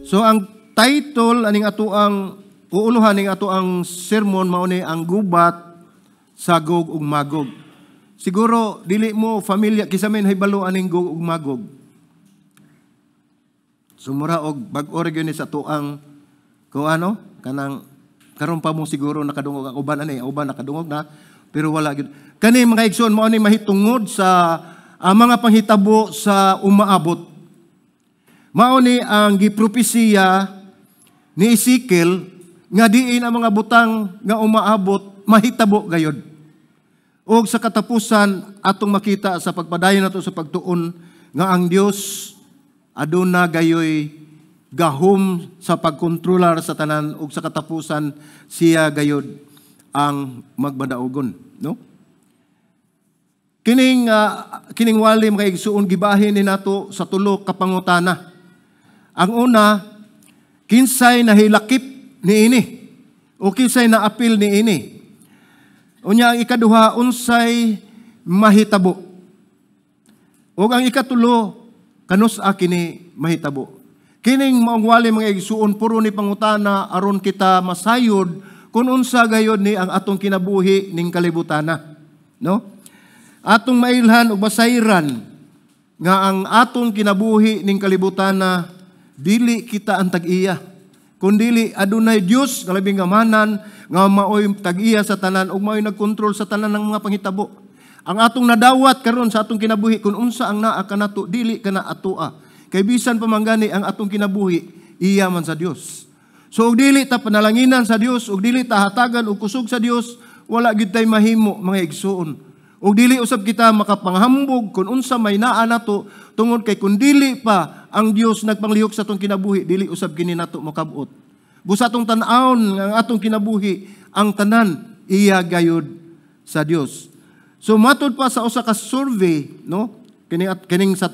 So ang title aning atoang uuluhan ning atoang sermon mao ni ang gubat sa Gog ug Magog. Siguro dili mo familiar, kinsa may nahibalo aning Gog ug Magog? So mura og bag-o ra gyud ni sa atoang kuan, kanang karon pa mo siguro nakadungog ang uban ani, ang uban nakadungog na pero wala gyud. Kani, mga igsoon, mao ni mahitungod sa ang mga panghitabo sa umaabot. Mao ni ang gipropesiya ni Ezekiel nga diin ang mga butang nga umaabot mahitabo gayod. Og sa katapusan atong makita sa pagpadayon nato sa pagtuon nga ang Dios aduna gayoy gahom sa pagkontrolar sa tanan ug sa katapusan siya gayod ang magmadaugon, no? Kining wali, mga igsuon, gibahin ni nato sa tulo ka pangutana. Ang una, kinsay nahilakip niini o kinsay naapil niini? Unya ang ikaduha, unsay mahitabo? Ug ang ikatulo, kanus-a kini mahitabo? Kining maong wali, mga igsuon, puro ni pangutana aron kita masayod kung unsa gayod ni ang atong kinabuhi ning kalibutana, no? Atong mailhan ug masayran nga ang atong kinabuhi ning kalibutana, dili kita ang tag-iya. Kundili adunay Dios nga labing gamanan nga maoy tag-iya sa tanan ug maoy nagkontrol sa tanan ng mga panghitabo. Ang atong nadawat karon sa atong kinabuhi, kung unsa ang naa kanato, dili kana atoa. Kay bisan pa man gani ang atong kinabuhi, iya man sa Dios. So og dili ta panalanginan sa Dios, og dili ta hatagan og kusog sa Dios, wala gyud tay mahimo, mga igsuon. Og dili usab kita makapanghambog kung unsa may naa nato tungod kay kung dili pa ang Dios nagpanglihok sa atong kinabuhi, dili usab kini nato makabot. Busa atong tan-awon nga ang atong kinabuhi, ang tanan iya gayud sa Dios. So matod pa sa usa ka survey, no? Kining at kining sa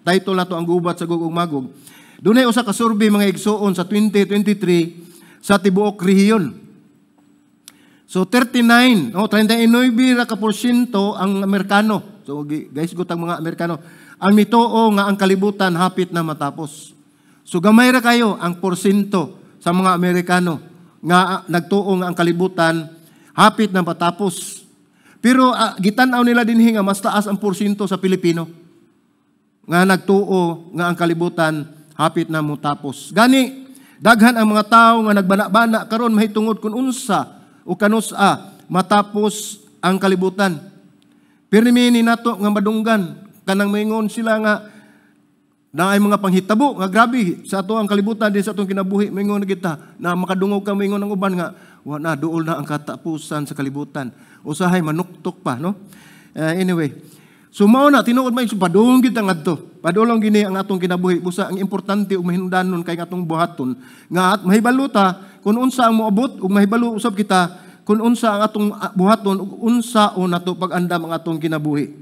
title nato, ang gubat sa Gog ug Magog. Dunay usa ka survey, mga igsuon, sa 2023 sa tibuok rehiyon. So 39, no, 39 ra ka porsyento ang Amerikano. So guys, ang mga Amerikano ang mituo nga ang kalibutan hapit na matapos. So gamay ra kayo ang porsyento sa mga Amerikano nga nagtuo nga ang kalibutan hapit na matapos. Pero gitan-aw nila dinhi nga mas taas ang porsyento sa Pilipino nga nagtuo nga ang kalibutan hapit na motapos. Gani daghan ang mga tao nga nagbana-bana karon mahitungod kung unsa o kanus-a matapos ang kalibutan. Pirmi ni nato nga madunggan kanang maingon sila nga naay mga panghitabo nga grabe sa ato ang kalibutan din sa atong kinabuhi, maingon na kita na makadungog ka maingon ang uban nga wa na, duol na ang katapusan sa kalibutan. Usahay manuktok pa, no? Anyway, so mao na tinuod may padulong gid ang adto. Padulong gini ang atong kinabuhi, busa ang importante ug mahinungdanon kay atong buhaton nga at mahibalo ta kung unsa ang moabot ug mahibalo usab kita kung unsa ang atong buhaton ug unsa o nato pag-andam ang atong kinabuhi.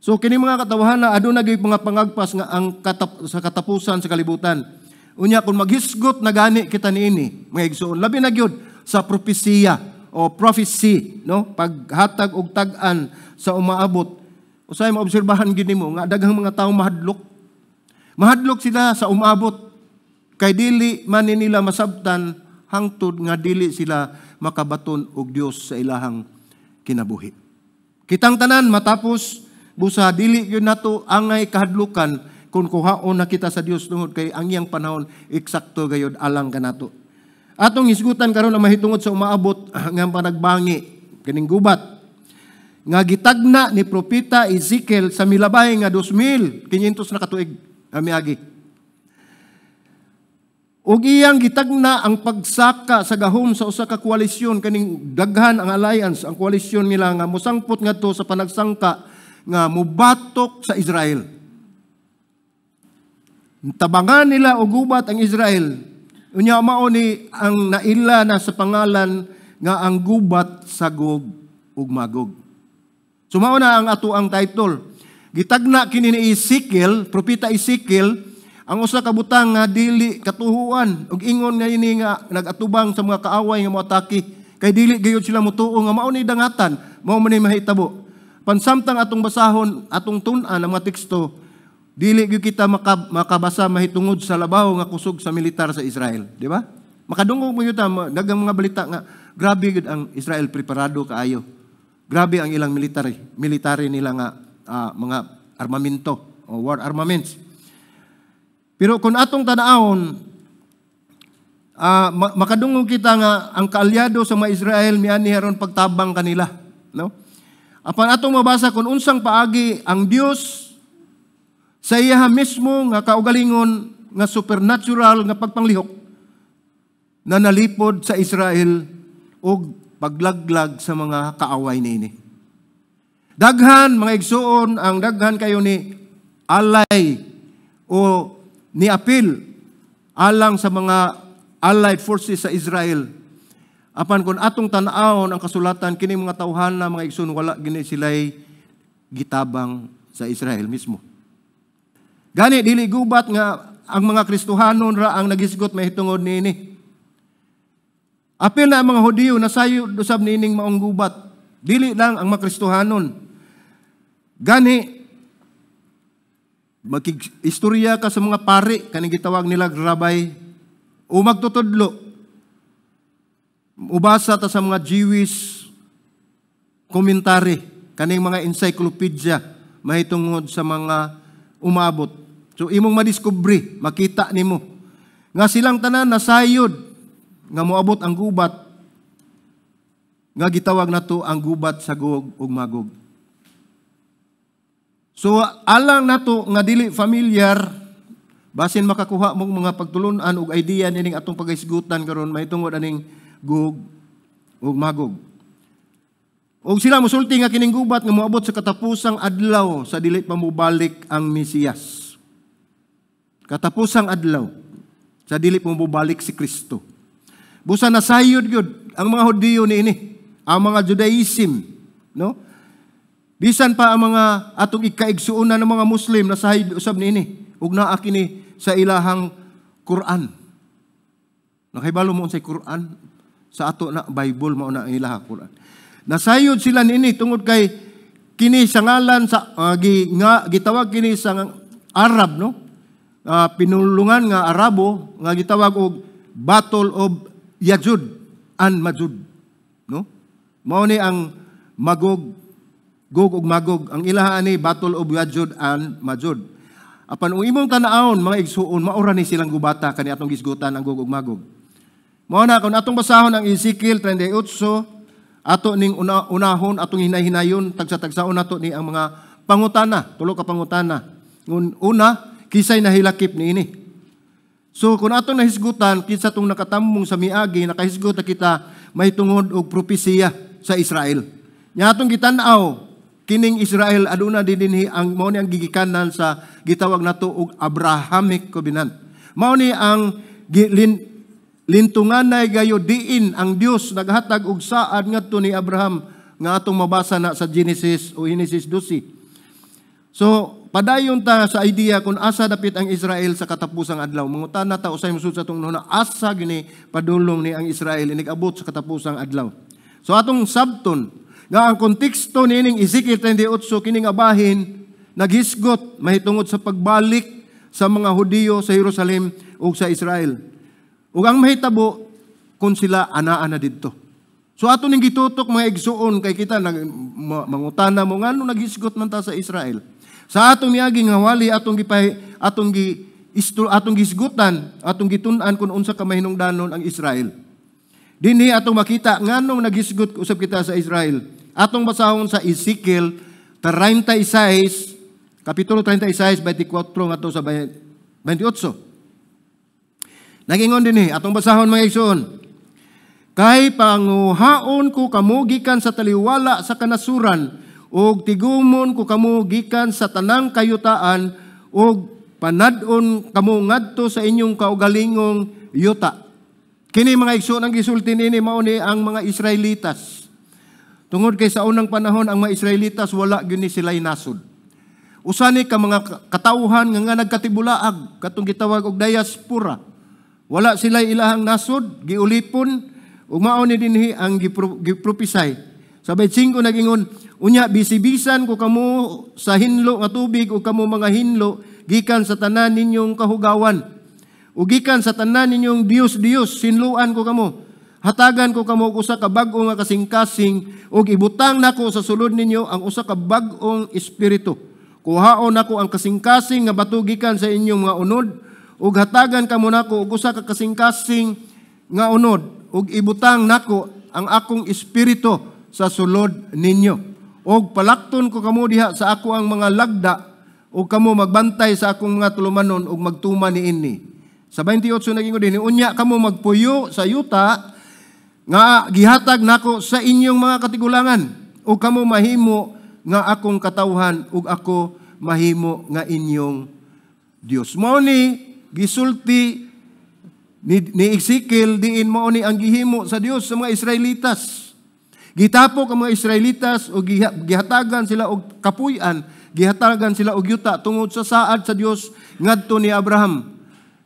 So kini, mga katawhana, aduna gyud mga pangagpas nga ang sa katapusan sa kalibutan. Unya kung maghisgot na gani kita niini, mga igsoon, labi na gyud sa propesiya o prophecy, no, paghatag og tag-an sa umaabot. Usahay maobserbahan gid nimo nga daghang mga tawo mahadlok. Mahadlok sila sa umaabot kay dili man ni nila masabtan hangtod nga dili sila makabaton og Dios sa ilahang kinabuhi. Kitang tanan matapos, busa dili gyud nato angay kahadlukan kung kuhaon na kita sa Dios tungod kay ang iyang panahon eksakto gayud alang kanato. Atong hisgutan karon ang mahitungod sa umaabot nga panagbangi, kining gubat nga gitagna ni propeta Ezekiel sa milabay nga 2,500 na katuig ang miagi. Ug iyang gitagna ang pagsaka sa gahom sa usa ka koalisyon, kaning daghan ang alliance, ang koalisyon nila nga mosangpot ngadto sa panagsangka nga mubatok sa Israel. Tabangan nila og gubat ang Israel. Unya mao ni ang naila na sa pangalan nga ang gubat sa Gog ug Magog. So mao na ang ato ang title. Gitagna kini ni Ezekiel, propeta Ezekiel, ang usa ka butang nga dili katuhuan ug ingon nga ini nga nag-atubang sa mga kaaway nga moatake kay dili gayud sila motuo nga mao ni dangatan, mao man ni mahitabo. Pansamtang atong basahon, atong tun-an ang mga teksto Dili gyud kita makabasa mahitungod sa labaw nga kusog sa militar sa Israel, di ba? Makadungog mo ta daghang mga balita nga grabe gyud ang Israel, preparado kaayo. Grabe ang ilang military, military nila nga mga armamento o war armaments. Pero kung atong tan-awon, makadungog kita nga ang kaalyado sa mga Israel miani aron pagtabang kanila, no? Apan atong mabasa kung unsang paagi ang Dios sa iya mismo nga kaugalingon nga supernatural nga pagpanglihok na nalipod sa Israel og paglaglag sa mga kaaway niini. Daghan, mga igsuon, ang daghan kayo ni alay o ni apil alang sa mga allied forces sa Israel. Apan kung atong tan-awon ang kasulatan, kini mga tawhana, mga igsoon, wala gini sila'y gitabang sa Israel mismo. Gani dili gubat nga ang mga Kristohanon ra ang nagisgot mahitungod niini. Apil na ang mga Hudiyo nasayod usab niining maong gubat. Dili lang ang mga Kristohanon. Gani makig-istorya ka sa mga pari kaning gitawag nila rabbi o magtutudlo. Ubasa ta sa mga Jewish commentary, kaning mga encyclopedia mahitungod sa mga umabot. So imong madiskubre, makita nimo nga silang tanan nasayod nga moabot ang gubat nga gitawag nato ang gubat sa Gog ug Magog. So alang nato nga dili familiar, basin makakuha mong mga pagtulunan og idea nining atong paghisgutan karon mahitungod aning Gog ug Magog. Og sila mosulti nga kining gubat nga moabot sa katapusang adlaw sa dili pa mobalik ang Mesiyas. Katapusang adlaw sa dili pa mobalik si Kristo. Busa nasayod gyud ang mga Hudiyo niini, ang mga Judaism, no? Bisan pa ang mga atong ikaigsuonan ng mga Muslim, nasayod usab niini ug naa kini sa ilahang Quran. Nakahibalo mo unsay Quran? Sa ato na Bible, mao na ang ilahang Quran. Nasayod sila niini tungod kay kini sa ngalan sa nga gitawag kini sa Arab, no? Pinulungan nga Arabo nga gitawag og Battle of Yajud and Majud, no? Mao ni ang Magog, Gog ug Magog, ang ilaha ani Battle of Yajud and Majud. Apan ung imong tan-awon, mga igsuon, maura ni silang gubata kani atong gisgutan ang Gog ug Magog. Mao na kung atong basahon ang Ezekiel 38, ato ning unahon, atong hinay-hinayon, tagsa-tagsaon nato ni ang mga pangutana, tulo ka pangutana. Una, kisay nahilakip niini? So kung atong nahisgutan kinsa tong nakatambong sa miagi, nakahisgot na kita mahitungod og propesiya sa Israel. Nya atong gitan-aw kining Israel, aduna din dinhi ang mao ni ang gigikanan sa gitawag nato og Abrahamic covenant. Mao ni ang lintunganay gayo diin ang Dios naghatag og saad ngadto ni Abraham nga atong mabasa na sa Genesis o Genesis 12. So padayon ta sa idea kung asa dapit ang Israel sa katapusang adlaw. Mangutana ta usay mosud sa atong una, asa gini padulong ni ang Israel inig-abot sa katapusang adlaw? So atong sabton nga ang konteksto niining Ezekiel 38, kining abahin naghisgot mahitungod sa pagbalik sa mga Hudiyo sa Jerusalem ug sa Israel. Ug ang mahitabo kung sila anaa na didto. So ato ning gitutok, mga igsuon, kay kita nag mangutana mo ngano naghisgot man ta sa Israel. Sa atong miagi nga wali, atong gipahi, atong gi isto, atong gisgutan, atong gitun-an kung unsa ka mahinungdanon ang Israel. Dinhi atong makita nganong naghisgot usab kita sa Israel. Atong basahon sa Ezekiel 36, kapitulo 36, 24 ngadto sa 28. Nagingon dinhi, atong basahon, mga igsoon. "Kay panguhaon ko kamo gikan sa taliwala sa kanasuran ug tigumon ko kamo gikan sa tanang kayutaan ug panad-on kamo ngadto sa inyong kaugalingong yuta." Kini, mga igsoon, ang gisulti nini mao ni ang mga Israelitas. Tungod kay sa unang panahon ang mga Israelitas wala gyud ni sila'y nasod. Usa ni ka mga katawhan nga nagkatibulaag katong gitawag og diaspora. Wala sila ilahang nasod, giulipon ug mao ni dinhi ang gipropisay. Sa 5 nagingon, "Unya bisibisan ko kamo sa hinlo nga tubig ug kamo mga hinlo gikan sa tanan ninyong kahugawan. Ug gikan sa tanan ninyong Dios-Dios, sinluan ko kamo. Hatagan ko kamo og usa ka bag-o nga kasing-kasing ug ibutang nako sa sulod ninyo ang usa ka bag-ong espiritu. Kuhaon nako ang kasing-kasing nga bato gikan sa inyong mga unod ug hatagan kamo nako og usa ka kasing-kasing nga unod ug ibutang nako ang akong espiritu sa sulod ninyo. Og palakton ko kamo diha sa ako ang mga lagda ug kamo magbantay sa akong mga tulumanon ug magtuman niini. Sa 28 naging din, unya kamo magpuyo sa yuta nga gihatag nako sa inyong mga katigulangan ug kamo mahimo nga akong katawhan ug ako mahimo nga inyong Dios. Mao ni gisulti ni Ezekiel diin mao ni ang gihimo sa Dios sa mga Israelitas. Gitapok ang mga Israelitas ug gihatagan sila og kapuy-an, gihatagan sila og yuta tungod sa saad sa Dios ngadto ni Abraham.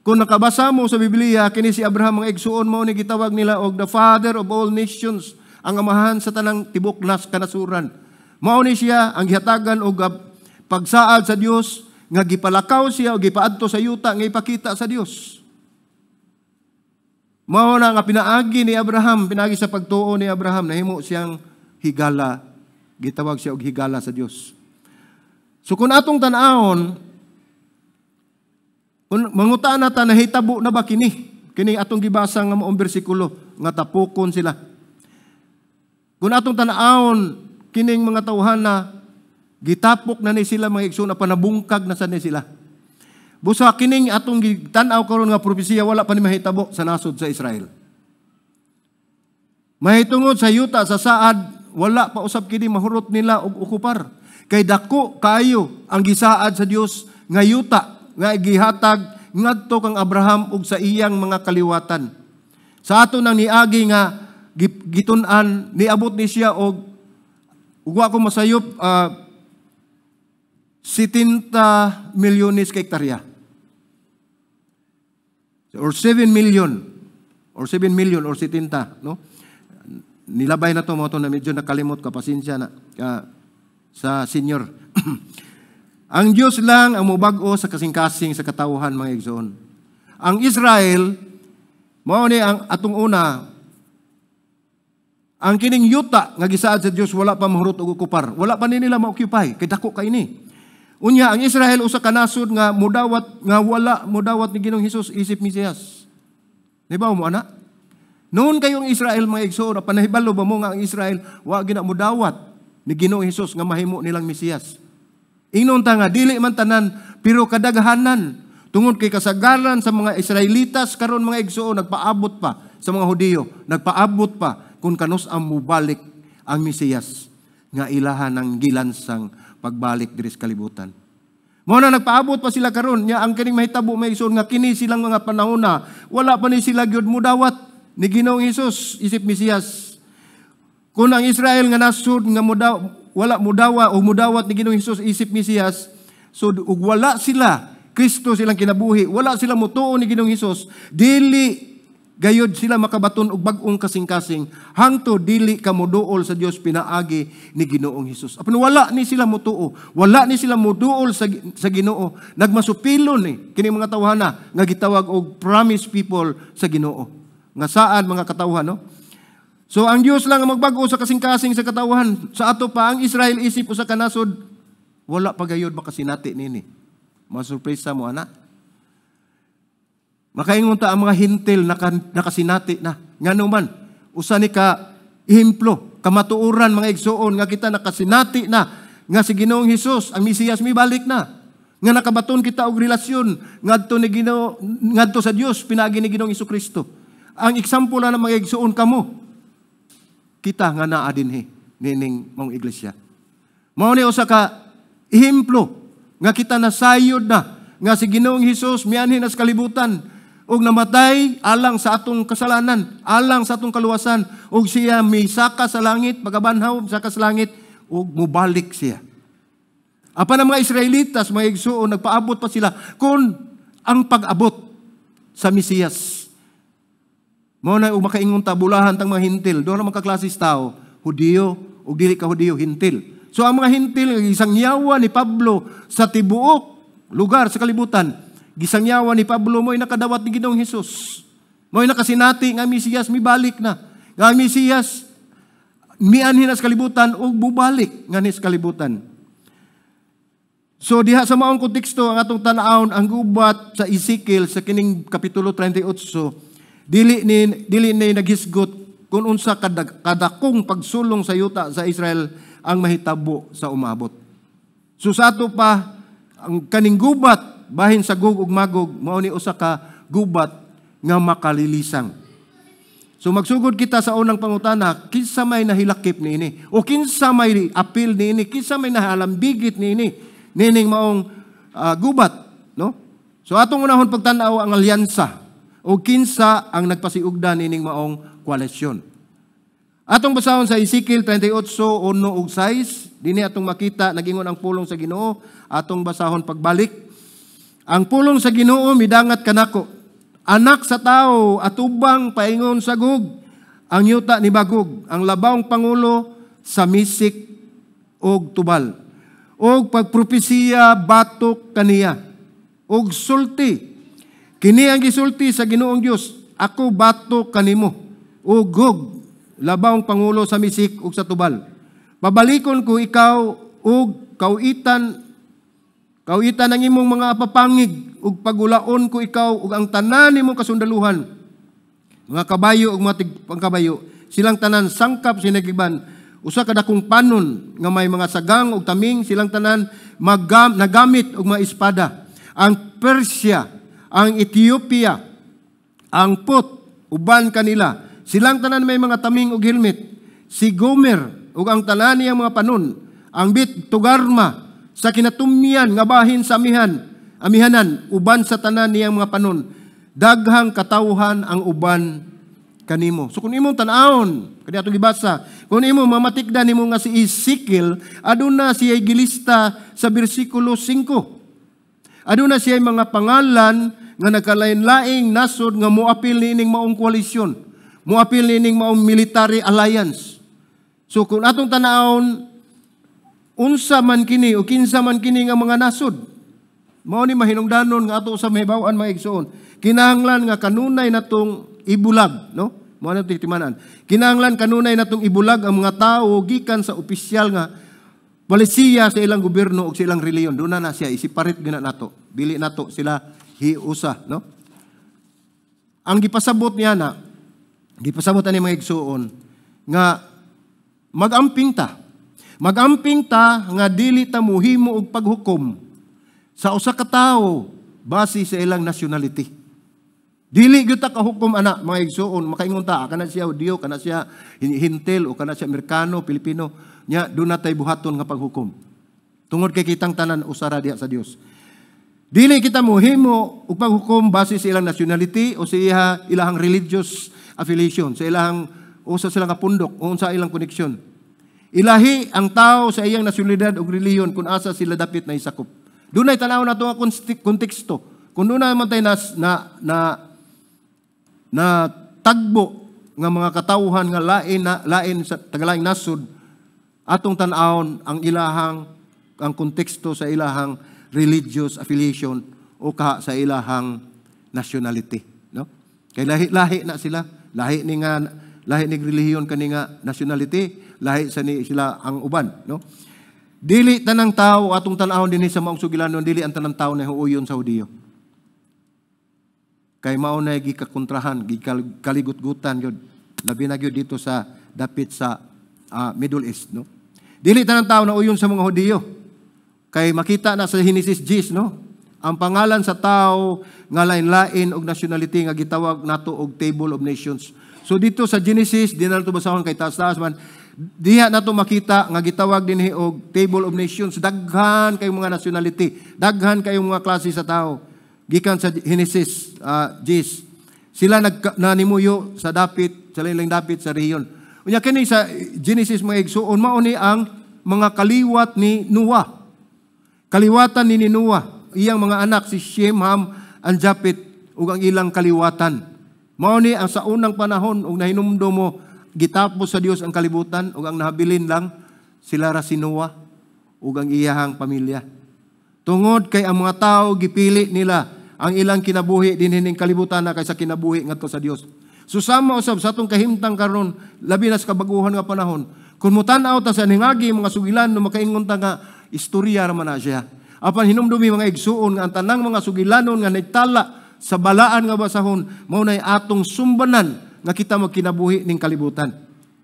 Kung nakabasa mo sa Biblia, kini si Abraham, mga igsuon, mao ni gitawag nila og the father of all nations, ang amahan sa tanang tibok nas kanasuran. Mao ni siya ang gihatagan og pagsaad sa Dios nga gipalakaw siya o gipaadto sa yuta nga ipakita sa Dios. Mao na nga pinaagi ni Abraham, pinaagi sa pagtuo ni Abraham, nahimo siyang higala, gitawag siya og higala sa Dios. So kung atong tan-awon, kung mangutaan na ta, nahitabo na ba kini? Kini atong gibasa nga maong bersikulo nga tapokon sila. Kung atong tan-awon kining mga tawhana, gitapok na ni sila, mga igsoon, na panabungkag na sa ni sila. Busa kining atong gitan-aw karon nga propesiya, wala pa ni mahitabo sa nasod sa Israel. Mahitungod sa yuta sa saad, wala pa usab kini mahurot nila og okupar. Kay dako kaayo ang gisaad sa Dios nga yuta nga gihatag ngadto kang Abraham ug sa iyang mga kaliwatan. Sa ato nang niagi nga gitun-an, niabot ni siya og ug wa ko masayop, 70 milyones ka hektarya. Or 7 million or 7 million or 70, no? Nilabay na to mo to na medyo nakalimot ka, pasensya na sa senior. Ang Diyos lang ang mubag-o sa kasing-kasing sa katawhan, mga igsoon. Ang Israel, mao ni ang atong una, ang kining yuta nga gisaad sa Dios wala pa mahurot og okupar. Wala pa ni nila ma-occupy kay dako kay ini. Unya ang Israel usa ka nasod nga mudawat nga wala mudawat ni Ginoong Hesus isip Mesiyas. Di ba mo ana? Noon kayong Israel, mga igsoon, panahibalo ba mo nga ang Israel wa gina mudawat ni Ginoong Hesus nga mahimo nilang Mesiyas? Ingnon ta nga dili man tanan pero kadaghanan, tungod kay kasagaran sa mga Israelitas karon, mga igsoon, nagpaabot pa sa mga Hudiyo, nagpaabot pa kung kanus ang mubalik ang Mesiyas nga ilahan ang gilansang pagbalik diri sa kalibutan. Mao na nagpaabot pa sila karon nya ang kining mahitabo, may igsoon, nga kini silang mga panahon na wala pa ni sila gyud mudawat ni Ginoong Hesus isip Mesiyas. Kung ang Israel nga nasud nga wala mudawa o mudawat ni Ginoong Hesus isip Mesiyas, so ug wala sila Kristo silang kinabuhi, wala sila mutuo ni Ginoong Hesus, dili gayod sila makabaton og bag-ong kasing-kasing hangtod dili ka moduol sa Dios pinaagi ni Ginoong Hesus. Apan wala ni sila mutuo, wala ni sila moduol sa Ginoo. Nagmasupilon ni kini mga tawhana nga gitawag og promise people sa Ginoo. Nga saan mga katawhan, no? So ang Dios lang ang magbag-o sa kasing-kasing sa katawhan. Sa ato pa ang Israel isip usa ka nasod wala pa gayod makasinati nini. Masurpresa mo ana. Makaingon ta ang mga Hentil nakasinati na. Ngano man, usa ni ka ehemplo, kamatuoran, mga igsuon, nga kita nakasinati na nga si Ginoong Hesus ang Mesiyas mibalik na. Nga nakabaton kita og relasyon ngadto ni Ginoo, ngadto sa Dios pinaagi ni Ginoong Kristo. Ang example na ng mga igsuon, kamo. Kita nga naa dinhi nining maong iglesia. Mao ni usa ka ehemplo nga kita nasayod na nga si Ginoong Hesus mianhi na sa kalibutan ug namatay alang sa atong kasalanan, alang sa atong kaluwasan, ug siya misaka sa langit, pagabanhaw saka sa langit ug mubalik siya. Apan ang mga Israelitas, mga igsuon, nagpaabot pa sila kung ang pag-abot sa Mesiyas. Mao na ug makaingon ta bulahan tang mga Hentil, doon ang mga klases tao, Hudiyo ug dili ka Hudiyo, Hentil. So ang mga Hentil isang yawa ni Pablo sa tibuok lugar sa kalibutan. Gisangyawan ni Pablo, mo'y nakadawat ni Ginoong Hesus. Mo'y nakasinati nga Mesiyas mibalik na. Nga ang Mesiyas mianhi na sa kalibutan ug bubalik nganhi sa kalibutan. So diha sa maong konteksto ang atong tan-awon, ang gubat sa Ezekiel sa kining kapitulo 38, dili ni naghisgot kung unsa kadakong pagsulong sa yuta sa Israel ang mahitabo sa umabot. So sa ato pa, ang kaning gubat bahin sa Gog ug Magog, mao ni usa ka gubat nga makalilisang. So magsugod kita sa unang pangutana, kinsa may nahilakip niini? O kinsa may apil niini? Kinsa may nahalambigit niini? Nining maong gubat, no? So atong unahon pagtan-aw ang alyansa o kinsa ang nagpasiugda nining maong koalisyon. Atong basahon sa Ezekiel 38:1 ug 6, dinhi atong makita nagingon ang pulong sa Ginoo, atong basahon pagbalik. Ang pulong sa Ginoo midangat kanako. Anak sa tao, atubang paingon sa Gog, ang yuta ni Magog, ang labawng pangulo sa Mesec og Tubal. Og pagpropesiya batok kaniya. Og sulti. Kini ang gisulti sa Ginoong Dios, ako batok kanimo. O Gog, labawng pangulo sa Mesec ug sa Tubal. Pabalikon ko ikaw ug kauitan kauitan ang imong mga papangig ug pagulaon ko ikaw ug ang tanan nimong kasundaluhan. Mga kabayo ug mga tigpangkabayo, silang tanan sangkap sinagiban. Usa ka dakong panon nga may mga sagang ug taming, silang tanan nagamit og mga espada. Ang Persia, ang Ethiopia, ang Put, uban kanila. Silang tanan may mga taming ug helmet. Si Gomer ug ang tanan niyang mga panon, ang Bet Togarma sa kinatumyan nga bahin sa amihanan, uban sa tanan niyang mga panon. Daghang katawhan ang uban kanimo. So kung imong tan-awon, kani atong gibasa, kung imo mamatikdan nimo nga si Ezekiel, aduna siya gilista sa bersikulo 5. Aduna siya mga pangalan nga nagkalain-laing nasod nga moapil niining maong koalisyon, moapil niining maong military alliance. So kung atong tan-awon, unsa man kini o kinsa man kini nga mga nasod, mao ni mahinungdanon nga ato sa mahibaw-an, mga igsoon. Kinahanglan nga kanunay natong ibulag, no? Mao na timanan. Kinahanglan kanunay natong ibulag ang mga tawo gikan sa opisyal nga polisiya sa ilang gobyerno o sa ilang reliyon. Doon na siya i-separate gina nato. Dili nato sila hiusa, no? Ang gipasabot niya na, gipasabot ani, mga igsuon, nga magamping ta. Magamping ta nga dili ta muhimo og paghukom sa usa ka tawo base sa ilang nationality. Dili gyud ta kahukom ana, mga igsuon, makaingon ta kana siya Hudiyo, kana siya Hentil o kana siya Amerikano, Pilipino, nya doon na tay buhaton nga paghukom. Tungod kay kitang tanan usara diha sa Dios. Dili kita mohimo og paghukom base sa ilang nationality o sa ilahang religious affiliation, sa ilahang usa sila nga pundok o unsa ilang koneksyon. Ilahi ang tao sa iyang nasyonalidad ug relihiyon kung asa sila dapit na isakop. Dunay tanaw nato nga konteksto. Kung doon naman tayo na tagbo nga mga katawhan nga lain na lain sa tagalaing nasod, atong tan-awon ang ilahang ang konteksto sa ilahang religious affiliation o ka sa ilahang nationality, no? Kay lahi-lahi na sila, lahi ni nga lahi ni relihiyon kani nga nationality, lahi sa ni sila ang uban, no? Dili tanang tao atong tan-awon dinhi sa maong sugilanon, dili ang tanang tao na huuyon sa Hudiyo. Kay mao na gikakontrahan, gikaligutgutan gyud, labi na gyud dito sa dapit sa Middle East, no? Dili tanang tao na uyon sa mga Hudiyo. Kay makita na sa Genesis 10, no? Ang pangalan sa tao nga lain-lain og nationality nga gitawag nato og Table of Nations. So dito sa Genesis, di na nato basahon kay taas-taas man. Diha nato makita nga gitawag dinhi og Table of Nations. Daghan kayong mga nationality, daghan kayong mga klase sa tao. Gikan sa Genesis 10. Sila nanimuyo sa dapit, sa lain dapit sa rehiyon. Unya kini sa Genesis, mga igsuon, mao ni ang mga kaliwat ni Noah. Kaliwatan ni Noah, iyang mga anak si Shem, Ham, ang Japet ug ang ilang kaliwatan. Mao ni ang sa unang panahon ug nahinumdom mo gitapos sa Dios ang kalibutan ug ang nahabilin lang sila ra si Noah ug ang iyahang pamilya. Tungod kay ang mga tao gipili nila ang ilang kinabuhi dinhi ning kalibutan na kaysa kinabuhi ngadto sa Dios. So sama usab sa atong kahimtang karon, labi na sa kabaguhan nga panahon, kung mutan-aw ta sa ningagi mga sugilan no, makaingon ta nga istorya ra man na siya. Apan hinumdumi, mga igsuon, nga ang tanang mga sugilanon nga nagtala sa balaan nga basahon mao nay atong sumbanan nga kita magkinabuhi ning kalibutan.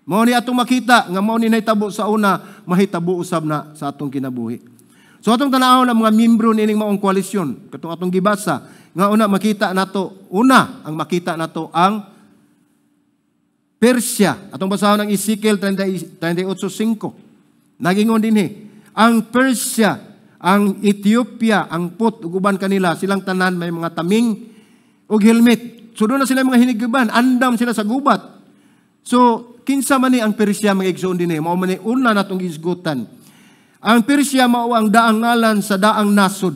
Mao ni atong makita nga mao ni nahitabo sa una, mahitabo usab na sa atong kinabuhi. So atong tanawon ang mga miyembro nining maong koalisyon katong atong gibasa nga una makita nato, una ang makita nato ang Persia. Atong basahon ang Ezekiel 38:5. Nagingon dinhi, ang Persia, ang Ethiopia, ang Put ug uban kanila, silang tanan may mga taming ug helmet. So doon na sila mga hinigban, andam sila sa gubat. So kinsa man ni ang Persia, mga igsoon, dinhi? Mao man ni una natong gisgutan. Ang Persia mao ang daang ngalan sa daang nasod.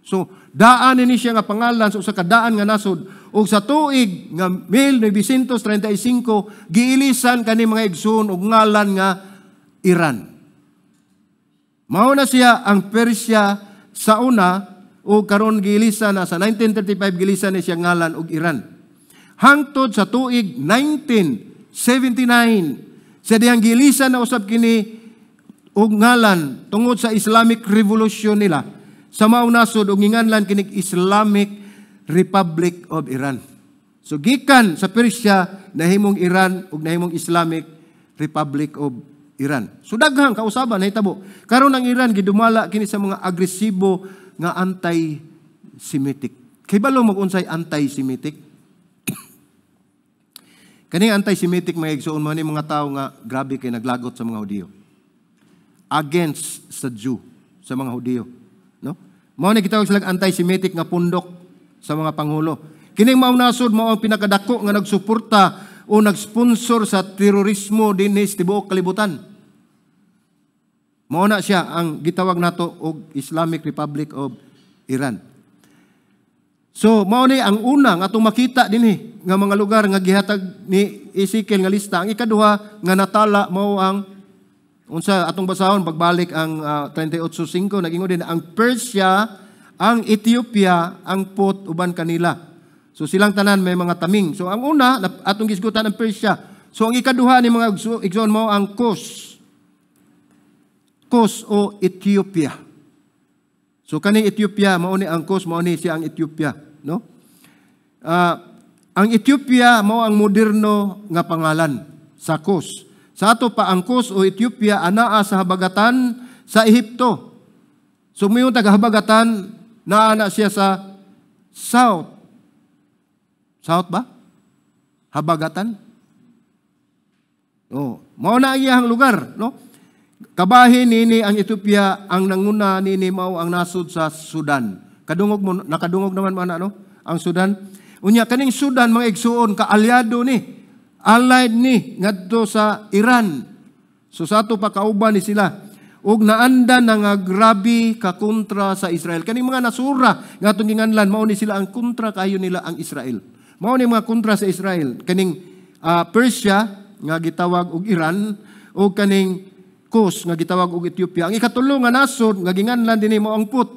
So daan ni siya nga pangalan sa usa ka daan nga nasod, ug sa tuig nga 1935 giilisan kani, mga igsoon, og ngalan nga Iran. Mao na siya ang Persia sa una, ug karon giilisan na sa 1935, gilisan ni siya ngalan og Iran. Hangtod sa tuig 1979 sa diyang gilisan na usab kini og ngalan tungod sa Islamic Revolution nila sa maong nasod, ug nginganlan kinig Islamic Republic of Iran. So gikan sa Persia nahimong Iran ug nahimong Islamic Republic of Iran. So daghang kausaban nahitabo. Karon ang Iran gidumala kini sa mga agresibo nga anti-Semitic. Kay balo mag unsay anti-Semitic? Kaning anti-Semitic, mga igsoon, mo ni mga tao nga grabe kay naglagot sa mga Hudiyo. Against sa Jew, sa mga Hudiyo, no? Mao ni gitawag sila anti-Semitic nga pundok sa mga pangulo. Kining maong nasod mao ang pinakadako nga nagsuporta o nagsponsor sa terorismo dinhi sa tibuok kalibutan. Mao na siya ang gitawag nato og Islamic Republic of Iran. So mao ni ang una nga atong makita dinhi nga mga lugar nga gihatag ni Ezekiel nga lista. Ang ikaduha nga natala mao ang unsa? Atong basahon pagbalik ang 38:5. Nagingon din ang Persia, ang Ethiopia, ang Put uban kanila. So silang tanan may mga taming. So ang una atong gisgutan ang Persia. So ang ikaduha ni, mga igsoon, mao ang Cus. Cus o Ethiopia. So kaning Ethiopia mao ni ang Cus, mao ni siya ang Ethiopia, no? Ang Ethiopia mao ang moderno nga pangalan sa Cus. Sa ato pa, ang Cus o Ethiopia anaa sa habagatan sa Ehipto. So muingon taga habagatan, naa na siya sa south. South ba? Habagatan? Oh, mao na ang iyang lugar, no? Kabahin nini ang Ethiopia, ang nanguna nini mao ang nasod sa Sudan. Kadungog mo, nakadungog naman mo no? Ang Sudan. Unya kaning Sudan, mga igsuon, kaalyado ni, allied ni ngadto sa Iran. So sa ato pa, kauban ni sila. Ug naanda na nga grabe ka kontra sa Israel. Kaning mga nasura nga atong ginganlan, mao ni sila ang kontra kayo nila ang Israel. Mao ni mga kontra sa Israel. Kaning Persia nga gitawag og Iran ug kaning Cus nga gitawag og Ethiopia. Ang ikatulo nga nasod nga ginganlan dinhi mao ang Put.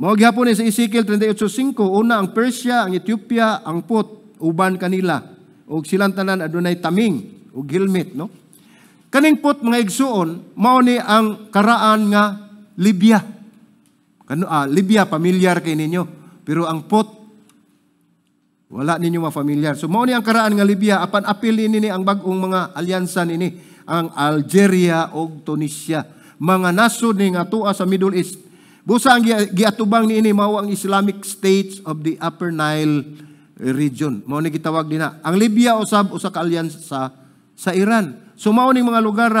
Mao gihapon ni sa Ezekiel 38:5, una ang Persia, ang Ethiopia, ang Put, uban kanila. Ug silang tanan adunay taming ug helmet, no? Kaning Put, mga igsuon, mao ni ang karaan nga Libya. Kano Libya familiar kay ninyo, pero ang Put wala ninyo ma-familiar. So mao ni ang karaan nga Libya, apan apil nini ang bag-ong mga alyansa nini, ang Algeria ug Tunisia. Mga nasod ni nga tuwa sa Middle East. Busa ang giatubang niini mao ang Islamic States of the Upper Nile region. Mao ni gitawag dinha. Ang Libya usab usa ka alyansa sa Iran. So mao ning mga lugar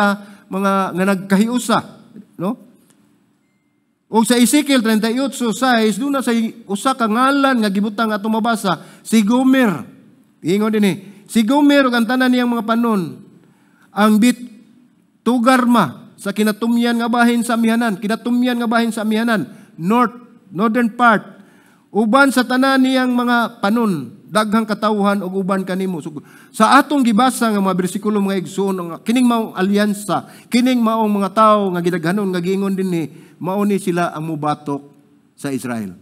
mga nga nagkahiusa, no? Og sa Ezekiel 38:6, doon na sa usa ka ngalan nga gibutang atong mabasa, si Gomer. Ingon dinhi, si Gomer ug ang tanan niyang mga panon, ang Bit Togarma sa kinatumyan nga bahin sa amihanan, kinatumyan nga bahin sa amihanan, north, northern part, uban sa tanan niyang mga panon. Daghang katawhan og uban kanimo. So, sa atong gibasa nga mga bersikulo, mga igsoon, nga kining maong alyansa, kining maong mga tawo nga gidaghanon nga giingon dinhi, mao ni sila ang mubatok sa Israel.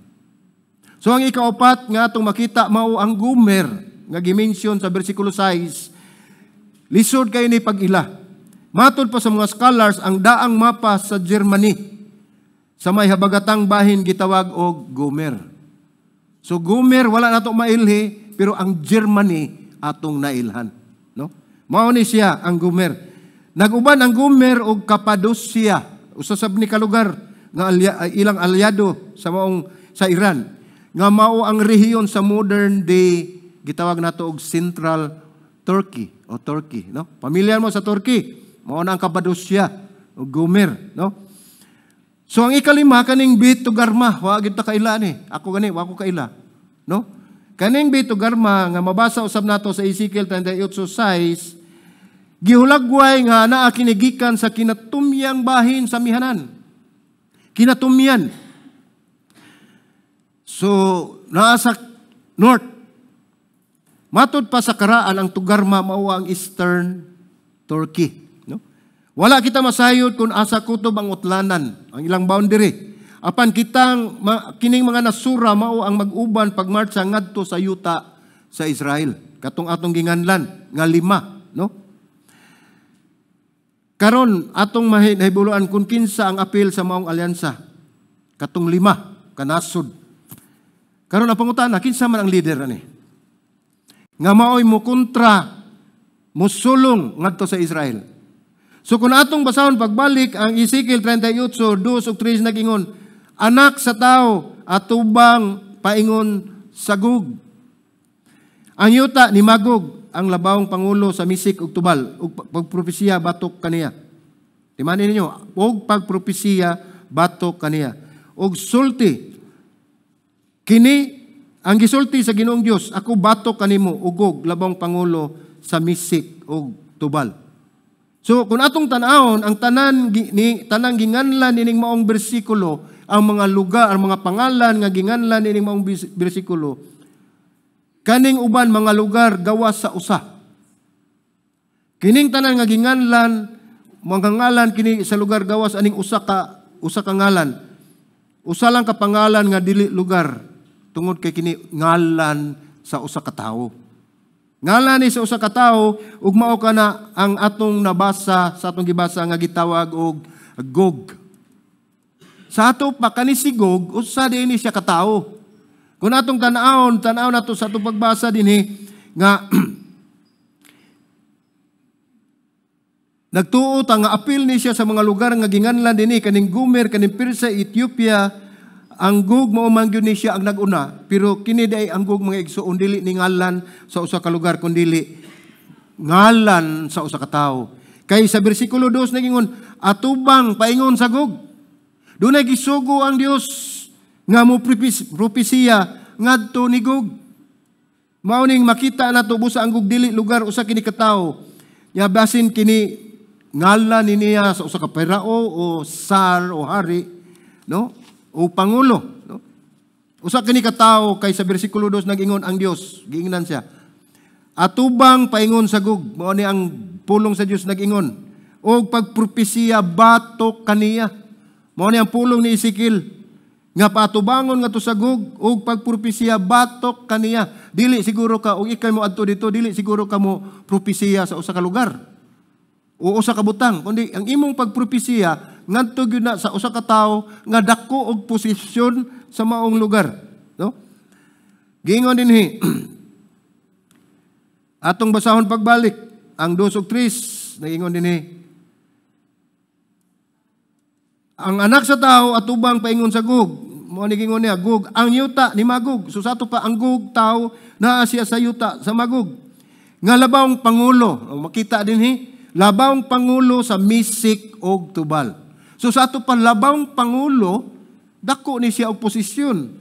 So ang ikaupat nga atong makita mao ang Gomer nga gi-mention sa bersikulo 6. Lisod kay ni pag-ila. Matod pa sa mga scholars, ang daang mapa sa Germany sa may habagatang bahin gitawag og Gomer. So Gomer wala nato mailhi, pero ang Germany atong nailhan, no? Mao ni siya ang Gomer. Nag-uban ang Gomer og Cappadocia, usa sab ni ka lugar nga ilang alyado sa maong sa Iran, nga mao ang rehiyon sa modern day gitawag nato og Central Turkey o Turkey, no? Pamilyar mo sa Turkey, mao na ang Cappadocia o Gomer, no? So ang ikalima, kaning Bet Togarma, wa gid ta kaila ni. Ako gani wa ko kaila, no? Kaning Bet Togarma nga mabasa usab nato sa Ezekiel 38:6, gihulagway nga naa kini gikan sa kinatumyang bahin sa amihanan. Kinatumyan. So naa sa north. Matod pa sa karaan, ang Togarma mao ang Eastern Turkey. No? Wala kita masayod kung asa kutob ang utlanan, ang ilang boundary. Apan kitang kining mga nasura mao ang mag-uban pagmartsa ngadto sa yuta sa Israel. Katong atong ginganlan nga lima, no? Karon atong nahibuluan kung kinsa ang apil sa maong alyansa. Katong lima kanasod. Karon ang pangutana, kinsa man ang leader ani nga maoy mo kontra, mosulong ngadto sa Israel? So kung atong basahon pagbalik ang Ezekiel 38, 2 ug 3, nagingon, "Anak sa tao, atubang paingon sa Gog. Ang yuta ni Magog, ang labawong pangulo sa Mesec ug Tubal, ug pagpropesiya batok kaniya." Timani ninyo, ug pagpropesiya batok kaniya. "Ug sulti, kini ang gisulti sa Ginoong Dios, ako batok kanimo, o Gog, labawong pangulo sa Mesec ug Tubal." So kung atong tan-awon ang tanan ni tanang ginganlan nining maong bersikulo, ang mga lugar, ang mga pangalan nga ginganlan nining maong bersikulo, kaning uban mga lugar gawas sa usa. Kining tanan nga ginganlan, mga ngalan kini sa lugar gawas aning usa ka ngalan. Usa lang ka pangalan nga dili lugar tungod kay kini ngalan sa usa ka tawo. Ngalan ni sa usa ka tawo ug mao kana ang atong nabasa sa atong gibasa nga gitawag og Gog. Sa ato pa, kani si Gog, usa din siya ka tawo. Kung atong tan-awon, tan-aw nato sa atong pagbasa dinhi nga nagtuo ta nga apil ni siya sa mga lugar nga ginganlan dinhi, kaning Gomer, kaning Persia, Ethiopia. Ang Gog mao man gyud ni siya ang naguna, pero kini diay ang Gog, mga igsoon, dili ni ngalan sa usa ka lugar kundi ngalan sa usa ka tawo. Kay sa bersikulo 2 nagingon, "Atubang paingon sa Gog." Dunay gisugo ang Dios nga mo propesiya ngadto ni Gog. Mao ning makita nato busa ang Gog dili lugar, usa kini ka tawo. Nya basin kini ngalan ni niya sa usa ka perao o sar o hari, no? O pangulo, no? Usa kini ka tawo kay sa bersikulo 2 nag-ingon ang Dios, giingnan siya. "Atubang paingon sa Gog," mao ni ang pulong sa Dios nag-ingon. "Og pagpropesiya batok kaniya." Mao ni ang pulong ni Ezekiel nga paatubangon nga to sa Gog og pagpropesiya batok kaniya. Dili siguro ka, og ikay mo adto dito, dili siguro ka mo propesiya sa usa ka lugar o usa ka butang, kundi ang imong pagpropesiya ngadto gyud na sa usa ka tawo nga dako og posisyon sa maong lugar, no? Giingon dinhi, atong basahon pagbalik ang 2 ug 3, nagingon dinhi, "Ang anak sa tao, atubang paingon sa Gog." Mao ni gingon niya, Gog, ang yuta ni Magog. So sa ato pa, ang Gog tao, naa siya sa yuta sa Magog. Nga labawng pangulo, makita dinhi, labawng pangulo sa Mesec og Tubal. So sa ato pa, labawng pangulo, dako ni siya og posisyon.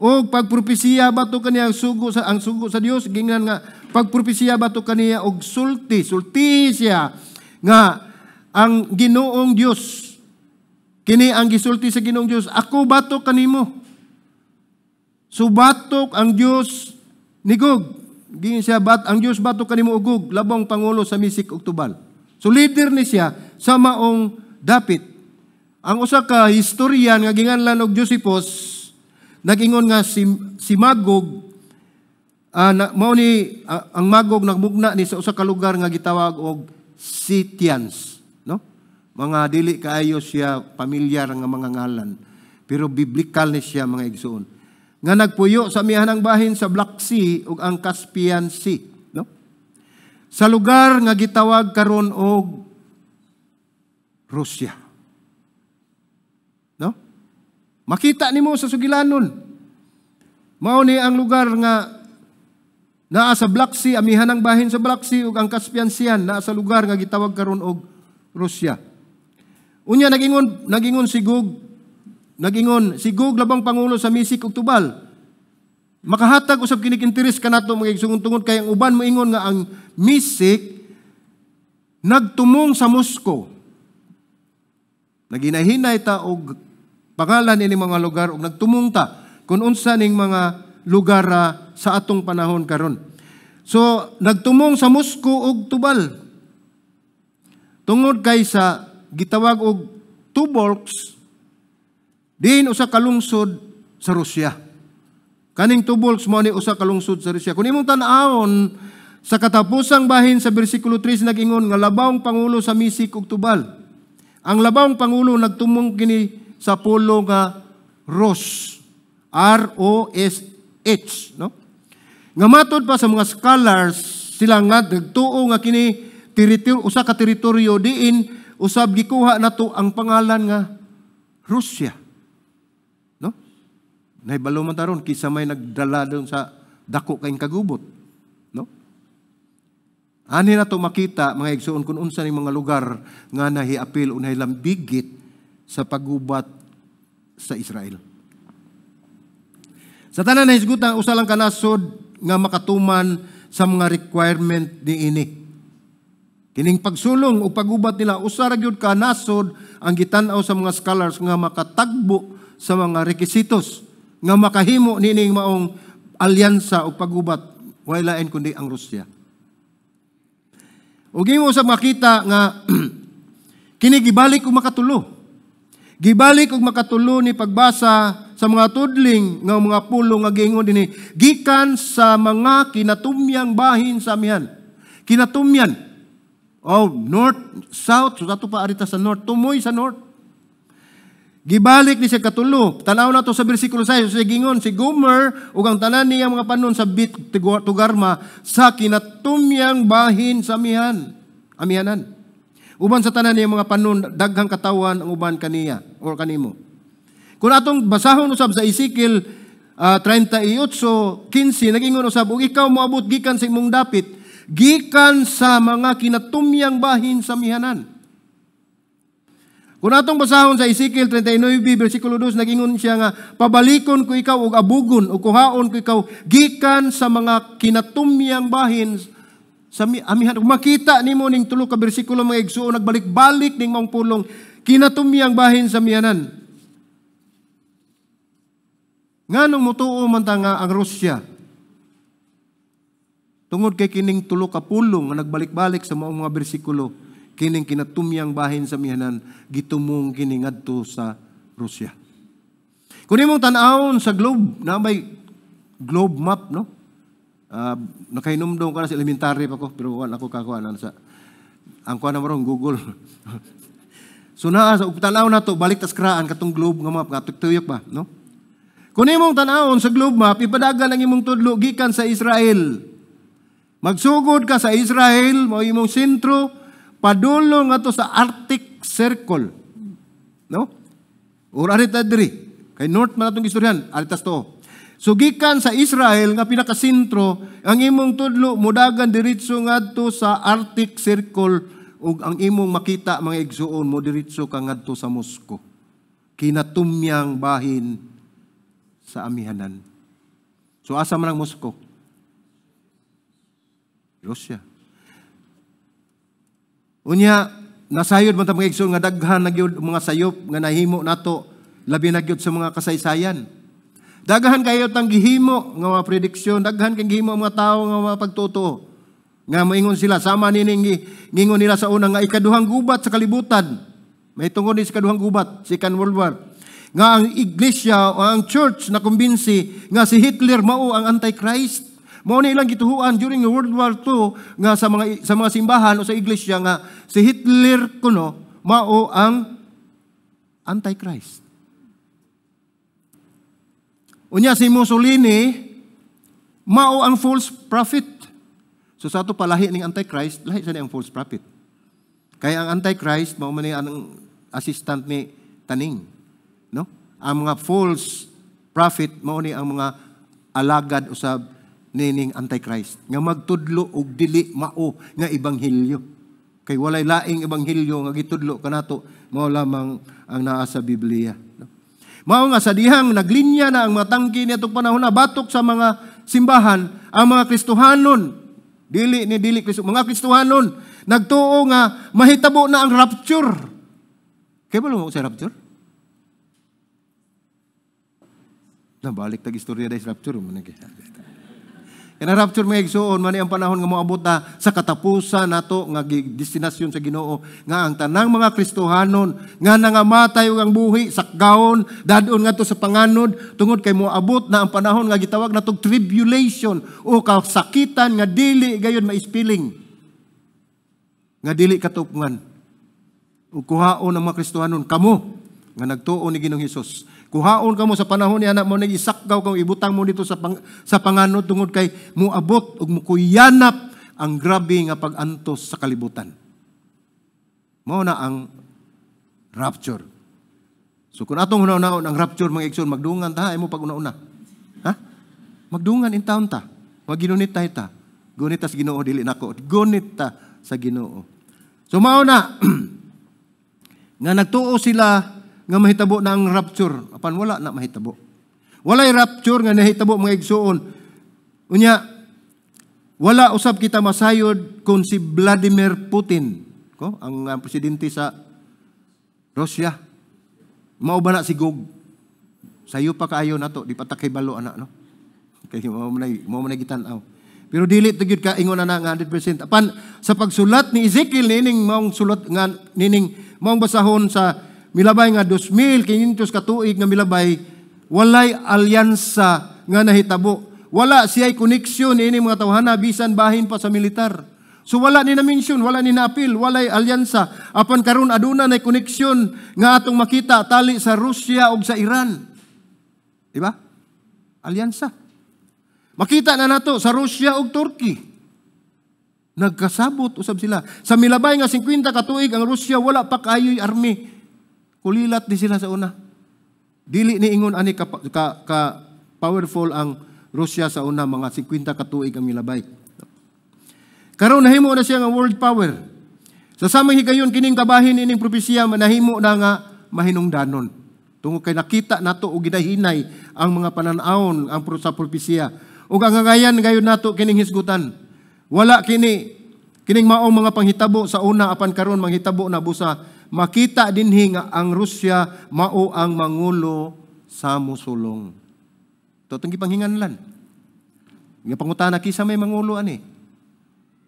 Og pagpropesiya batok kaniya, ang sugo sa Dios gingnan nga pagpropesiya batok kaniya og sulti, sulti siya nga ang Ginoong Dios, kini ang gisulti sa Ginoong Dios, ako batok kanimo. Subatok ang Dios Ni Gog. Giingon siya, bat, ang Dios batok kanimo, Gog, labong pangulo sa Mesec ug Tubal. So leader ni siya sa maong dapit. Ang usa ka historian nga ginganlan og Josephus nagingon nga si Magog na, mao ni ang Magog nagmugna ni sa usa ka lugar nga gitawag og Scythians, no? Mga dili kaayo siya pamilyar nga mga ngalan, pero biblical ni siya, mga igsoon. Nga nagpuyo sa amihanang bahin sa Black Sea ug ang Caspian Sea, no? Sa lugar nga gitawag karon og Russia. No? Makita nimo sa sugilanon. Mao ni ang lugar nga naa sa Black Sea, amihanang bahin sa Black Sea ug ang Caspian Sea, naa sa lugar nga gitawag karon og Russia. Unya nagingon si Gog, labang pangulo sa Mesec ug Tubal. Makahatag usab kinig interes kanato, mga igsoon, tungod kay ang uban moingon nga ang Mesec nagtumong sa Moscow. Naginahinay ta og pangalan ini mga lugar ug nagtumong ta kung unsa ning mga lugar sa atong panahon karon. So nagtumong sa Moscow ug Tubal. Tungod kay sa gitawag og Tobolsk, diin usa ka lungsod sa Rusya. Kaning Tobolsk mo ni usa ka lungsod sa Rusya. Kung imong tan-awon sa katapusang bahin sa bersikulo 3, nag-ingon nga labawng pangulo sa Mesec ug Tubal. Ang labawng pangulo nagtumong kini sa pulo nga Rosh. Rosh, no? Nga matod pa sa mga scholars, sila nga nagtuo nga kini teritoryo, usa ka teritoryo diin usab gikuha nato ang pangalan nga Russia. No? Nahibalo man taron kisa may nagdala doon sa dako kayong kagubot. No? Ani na to makita, mga igsoon, kung unsa ning mga lugar nga nahiapil o nahilambigit sa paggubat sa Israel. Sa tanan na hisgutan, usa lang ka nasod nga makatuman sa mga requirement niini. Kining pagsulong o paggubat nila, usa ra gyud ka nasod ang gitan-aw sa mga scholars nga makatagbo sa mga rekisitos nga makahimo niining maong alyansa o paggubat, way lain kundi ang Rusya. Ug imo sa makita nga kini gibalik og makatulo. Gibalik og makatulo ni pagbasa sa mga tudling nga mga pulong nga giingon dinhi gikan sa mga kinatumyang bahin sa amihan. Kinatumyan. Oh, north, south, so ato pa arita sa north, tumoy sa north. Gibalik ni siya katulo. Tanaw na to sa bersikulo 6, sa gingon si Gomer ug ang tanan niya mga panon sa Bit Togarma sa kinatumyang bahin sa amihan. Amihanan. Uban sa tanan niya mga panon, daghang katawan ang uban kaniya or kanimo. Kung atong basahon usab sa Ezekiel 38:15, nagingon usab, ug ikaw moabot gikan sa imong dapit, gikan sa mga kinatumyang bahin sa amihanan. Kung atong basahon sa Ezekiel 39 bersikulo 2, nagingon siya nga pabalikon ko ikaw og abugon ug kuhaon ko ikaw gikan sa mga kinatumyang bahin sa amihan. Ug makita nimo ning tulo ka bersikulo, mga igsuon, nagbalik-balik ning maong pulong kinatumyang bahin sa amihanan. Nganong mutuo man ta nga ang Rusya? Tungod kay kining tulo ka pulong nga nagbalik-balik sa maong mga bersikulo, kining kinatumyang bahin sa amihanan, gitumong kini ngadto sa Rusya. Kung imong tan-awon sa globe, na may globe map, no? Nakahinumdum ka na sa elementary pa ko, pero wala ako kakuha na sa ang kuha na mo Google. So naa sa tan-aw na to, balik tas kraan katong globe nga map nga tuyok ba, no? Kung imong tan-awon sa globe map, ipadagan ang imong tudlo gikan sa Israel. Magsugod ka sa Israel, mao imong sentro, padulong ato sa Arctic Circle. No? Or arita diri. Kay north man atong istoryahan, aritas to. So gikan sa Israel nga pinakasentro, ang imong tudlo mudagan diretso ngadto sa Arctic Circle ug ang imong makita, mga igsuon, mo diretso ka ngadto sa Moscow. Kinatumyang bahin sa amihanan. So asa man ang Moscow? Russia. Unya, nasayod man ta, mga igsoon, nga daghan na gyud mga sayop nga nahimo nato, labi na gyud sa mga kasaysayan. Daghan kayo tang gihimo nga mga prediksyon, daghan kay gihimo ang mga tawo nga mga pagtuto. Nga moingon sila sama nining ngingon nila sa una nga ikaduhang gubat sa kalibutan. May tungod ni sa ikaduhang gubat, Second World War. Nga ang iglesia o ang church na kumbinsi nga si Hitler mao ang Antichrist. Mao ni ilang gituhuan during the World War II nga sa mga simbahan o sa iglesia nga si Hitler kuno mao ang Antichrist. Unya si Mussolini mao ang false prophet. So sa ato palahi ning Antichrist, lahi sa ni ang false prophet. Kaya ang Antichrist mao man ni ang assistant ni Taning, no? Ang mga false prophet mao ni ang mga alagad usab nining Antichrist nga magtudlo og dili mao nga ebanghelyo. Kay walay laing ebanghelyo nga gitudlo kanato, mao lamang ang naa sa Biblia, no? Mao nga sa dihang naglinya na ang mga tangki niadtong panahon na batok sa mga simbahan, ang mga Kristohanon, dili ni dili Kristo, mga Kristohanon nagtuo nga mahitabo na ang rapture. Kay ba mo sa rapture? Nabalik tag istorya dahil sa rapture man. Kana rapture, mga igsuon, man ang panahon nga moabot na sa katapusan nato nga destinasyon sa Ginoo nga ang tanang mga Kristohanon nga nangamatay ug ang buhi sakgaon dadon ngadto sa panganod tungod kay moabot na ang panahon nga gitawag natog tribulation o kasakitan nga dili gayon maispiling, nga dili katupngan, ug kuhaon ang mga Kristohanon. Kamo nga nagtuo ni Ginoong Hesus, kuhaon kamo sa panahon ni anak mo nang isakgaw kang ibutang mo dito sa panganod tungod kay muabot ug mukuyanap ang grabe nga pag-antos sa kalibutan. Mao na ang rapture. So kung atong hunaw-hunaon ang rapture, mga igsoon, magdungan ta, ay mo pag una-una. Ha? Magdungan in town ta. Maginunit ta ta. Gunit ta sa Ginoo, dili nako. Gunit ta sa Ginoo. So mao na nga nagtuo sila nga mahitabo na ang rapture, apan wala na mahitabo. Walay rapture nga nahitabo, mga igsuon. Unya wala usab kita masayod kung si Vladimir Putin ko ang presidente sa Russia mao ba na si Gog. Sayo pa kaayo nato, di pa ta balo ana, no? Kay mao man gitan-aw. Pero dili to gyud ka ingon na nga 100%. Apan sa pagsulat ni Ezekiel nining maong sulat nga nining maong basahon sa milabay nga 2,500 ka tuig nga milabay, walay alyansa nga nahitabo. Wala siya'y koneksyon ini mga tawhana bisan bahin pa sa militar. So wala ni na-mention, wala ni naapil, walay alyansa. Apan karon aduna nay koneksyon nga atong makita tali sa Russia ug sa Iran. Di ba? Alyansa. Makita na nato sa Russia ug Turkey. Nagkasabot usab sila. Sa milabay nga 50 ka tuig ang Russia wala pa kaayo'y army. Kulilat di sila sa una. Dili ni ingon ani ka powerful ang Russia sa una, mga 50 ka tuig ang milabay. Karon nahimo na siya nga world power. Sa samang higayon, kining kabahin ining propesiya nahimo na nga mahinungdanon. Tungod kay nakita nato og ginahinay ang mga panan-awon ang sa propesiya. Ug ang angayan gayon nato kining hisgutan. Wala kini kining maong mga panghitabo sa una, apan karon manghitabo na busa makita dinhi nga ang Russia mao ang mangulo sa musulong. To atong gipanghinganlan. Nga pangutana, kinsa may mangulo ani?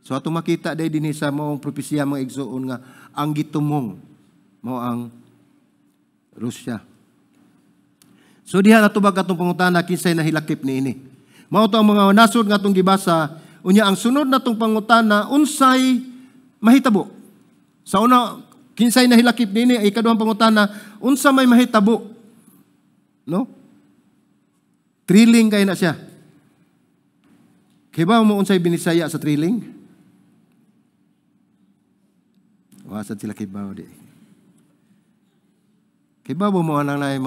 So atong makita day dinhi sa maong propesiya, mga igsuon, nga ang gitumong mao ang Russia. So diha natubag atong pangutana, kinsay nahilakip niini? Mao to ang mga nasod nga atong gibasa. Unya ang sunod natong pangutana, unsay mahitabo? Sa una, kinsay nahilakip niini, ay ikaduhang pangutana, unsa may mahitabo? No? Thrilling kay na siya. Kay ba mo unsay binisaya sa thrilling? Wasad sila kay di. Kay ba mo anang na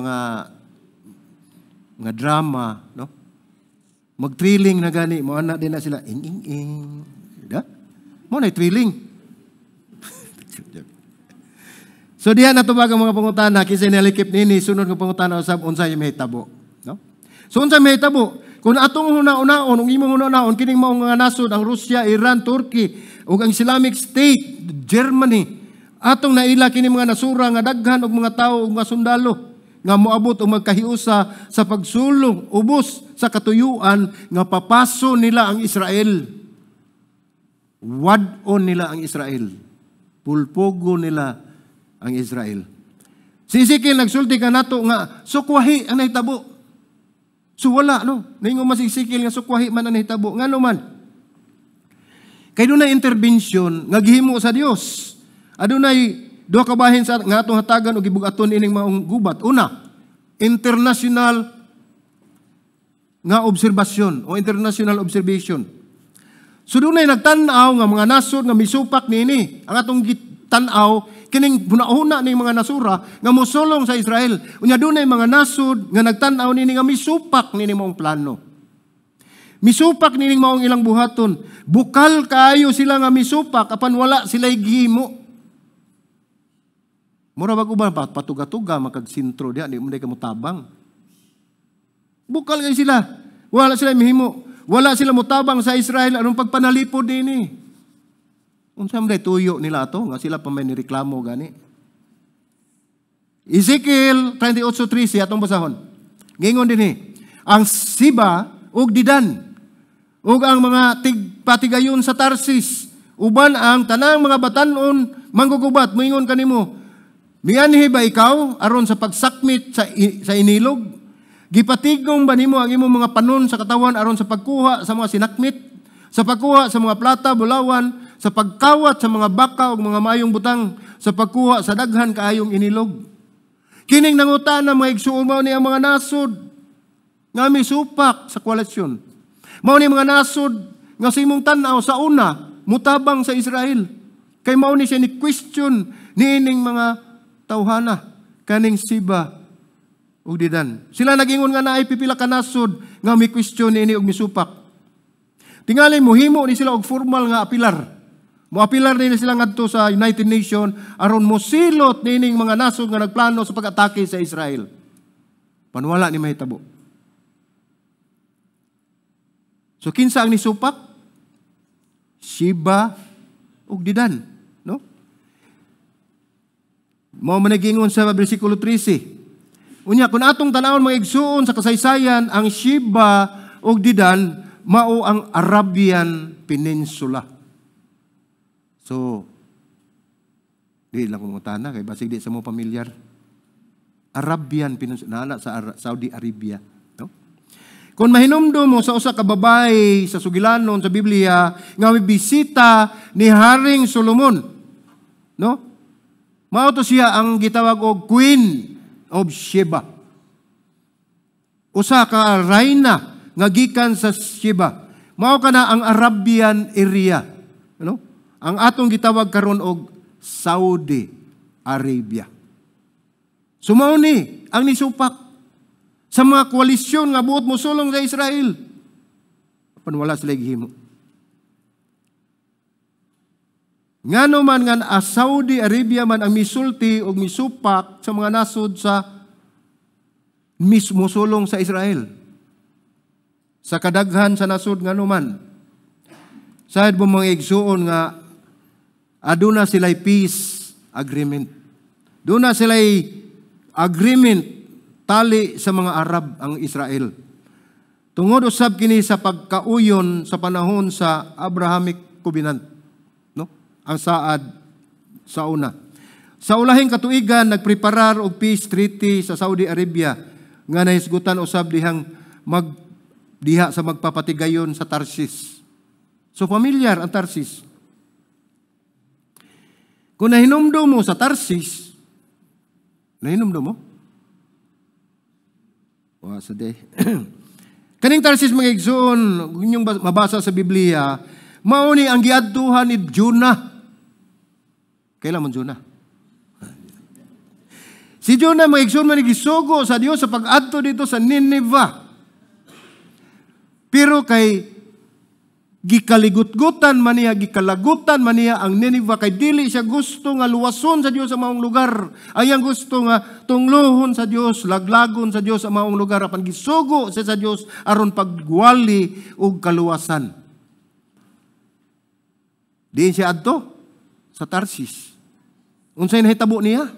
mga drama, no? Mag-thrilling na gani, mo ana din na sila ing ing ing. Da? Mo na thrilling. So diha natubag ang mga pangutana, kinsa nalikip nini, sunod nga pangutana usab, unsay mahitabo, no? So unsay mahitabo? Kung atong huna-hunaon, ug imong huna-hunaon kining maong mga nasod, ang Russia, Iran, Turkey, ug ang Islamic State, Germany, atong naila kini mga nasura nga daghan og mga tawo ug mga sundalo. nga moabot og magkahiusa sa pagsulong ubos sa katuyuan nga papaso nila ang Israel. Wad-on nila ang Israel. Pulpogo nila ang Israel. Si Ezekiel nagsulti kanato nga sukwahi ang nahitabo. So wala, no. Ningon man si Ezekiel nga sukwahi man ang nahitabo. Ngano man? Kay dunay intervention nga gihimo sa Dios. Adunay duha ka bahin sa nga atong hatagan og gibug-aton ining maong gubat. Una, international nga obserbasyon o international observation. So dunay nagtan-aw nga mga nasod nga misupak niini. Ang atong gitan-aw kining hunahuna ning mga nasura nga mosulong sa Israel. Unya dunay mga nasod nga nagtan-aw niini nga misupak niini maong plano. Misupak nining maong ilang buhaton. Bukal kaayo sila nga misupak apan wala sila gihimo. Mura bag uban patuga-tuga makag sintro diha, di mo ka motabang. Bukal kay sila. Wala sila mihimo. Wala sila motabang sa Israel anong pagpanalipod nini. Unsa man tuyo nila ato nga sila pa may nireklamo gani. Ezekiel 38:13 atong basahon. Ngingon dinhi, ang Siba ug Didan ug ang mga tigpatigayon sa Tarsis uban ang tanang mga batan-on manggugubat moingon kanimo, mianhi ba ikaw aron sa pagsakmit sa inilog? Gipatigong ba nimo ang imong mga panon sa katawan aron sa pagkuha sa mga sinakmit, sa pagkuha sa mga plata, bulawan, sa pagkawat sa mga baka ug mga maayong butang, sa pagkuha sa daghan kaayong inilog? Kining nangutana, mga igsuon, mao ni ang mga nasod nga misupak sa koalisyon. Mao ni mga nasod nga sa imong tan-aw sa una mutabang sa Israel. Kay mao ni siya ni question niining mga tawhana kaning Siba ug Didan. Sila nagingon nga naay pipila ka nasod nga mi question niini og misupak. Tingali mohimo ni sila og formal nga apilar. Moapilar nila sila ngadto sa United Nation aron mosilot niining mga nasod nga nagplano sa pag-atake sa Israel. Panwala ni mahitabo. So kinsa ang nisupak? Siba ug Didan, no? Mao man nagingon sa bersikulo 13. Unya kun atong tan-awon mga igsuon sa kasaysayan, ang Sheba ug Didan mao ang Arabian Peninsula. So di lang kong utana kay basig di sa mo pamilyar. Arabian Peninsula naa sa Saudi Arabia, no? Kung mahinumdum mo sa usa ka babae sa sugilanon sa Biblia nga mibisita ni Haring Solomon, no? Mao to siya ang gitawag og Queen of Sheba. Usa ka rayna nga gikan sa Sheba. Mao kana ang Arabian area, no? Ang atong gitawag karon og Saudi Arabia. So mao ni ang nisupak sa mga koalisyon nga buot mosulong sa Israel. Apan wala sila gihimo. Ngano man nga a Saudi Arabia man ang misulti og misupak sa mga nasod sa mismo sulong sa Israel. Sa kadaghan sa nasod ngano man. Sayad mo mga igsuon nga aduna sila'y peace agreement. Duna sila'y agreement tali sa mga Arab ang Israel. Tungod usab kini sa pagkauyon sa panahon sa Abrahamic Covenant, no? Ang saad sa una. Sa ulahing katuigan nagpreparar og peace treaty sa Saudi Arabia nga nahisgutan usab dihang magdiha sa magpapatigayon sa Tarsis. So familiar ang Tarsis. Kung nahinumdum mo sa Tarsis, nahinumdum mo? Wa sa day. Kaning Tarsis mga igsoon, inyong mabasa sa Biblia, mao ni ang giadtuhan ni Jonah. Kailan man Jonah? Si Jonah mga igsoon man gisugo sa Dios sa pag-adto dito sa Nineveh. Pero kay gikaligutgutan man niya, gikalagutan man niya ang Nineveh kay dili siya gusto nga luwason sa Dios ang maong lugar. Ayang gusto nga tunglohon sa Dios, laglagon sa Dios ang maong lugar apan gisugo siya sa Dios aron pagwali og kaluwasan. Diin siya adto sa Tarsis. Unsay nahitabo niya?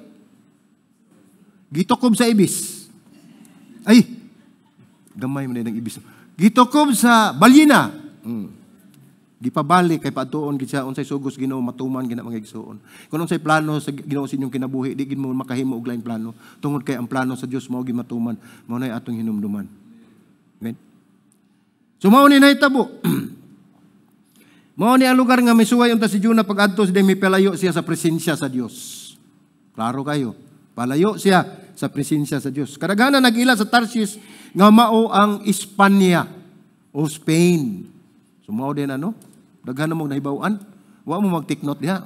Gitukob sa ibis. Ay, gamay man ng ibis. Gitukob sa balyena. Gipabalik kay paadtuon gid siya unsay sugos Ginoo matuman gina mga igsuon. Kung unsay plano sa Ginoo sa inyong kinabuhi, di gid mo makahimo og laing plano tungod kay ang plano sa Dios mao gimatuman. Mao nay atong hinumduman. Amen. So mao ni nahitabo. Mao ni ang lugar nga misuway unta si Jonah pag-adto sa mipalayo siya sa presensya sa Dios. Klaro kayo. Palayo siya sa presensya sa Dios. Kadaghanan nag-ila sa Tarsis nga mao ang Espanya o Spain. So mao din ano? Daghan mo nahibaw-an. Wa mo mag-take note diha.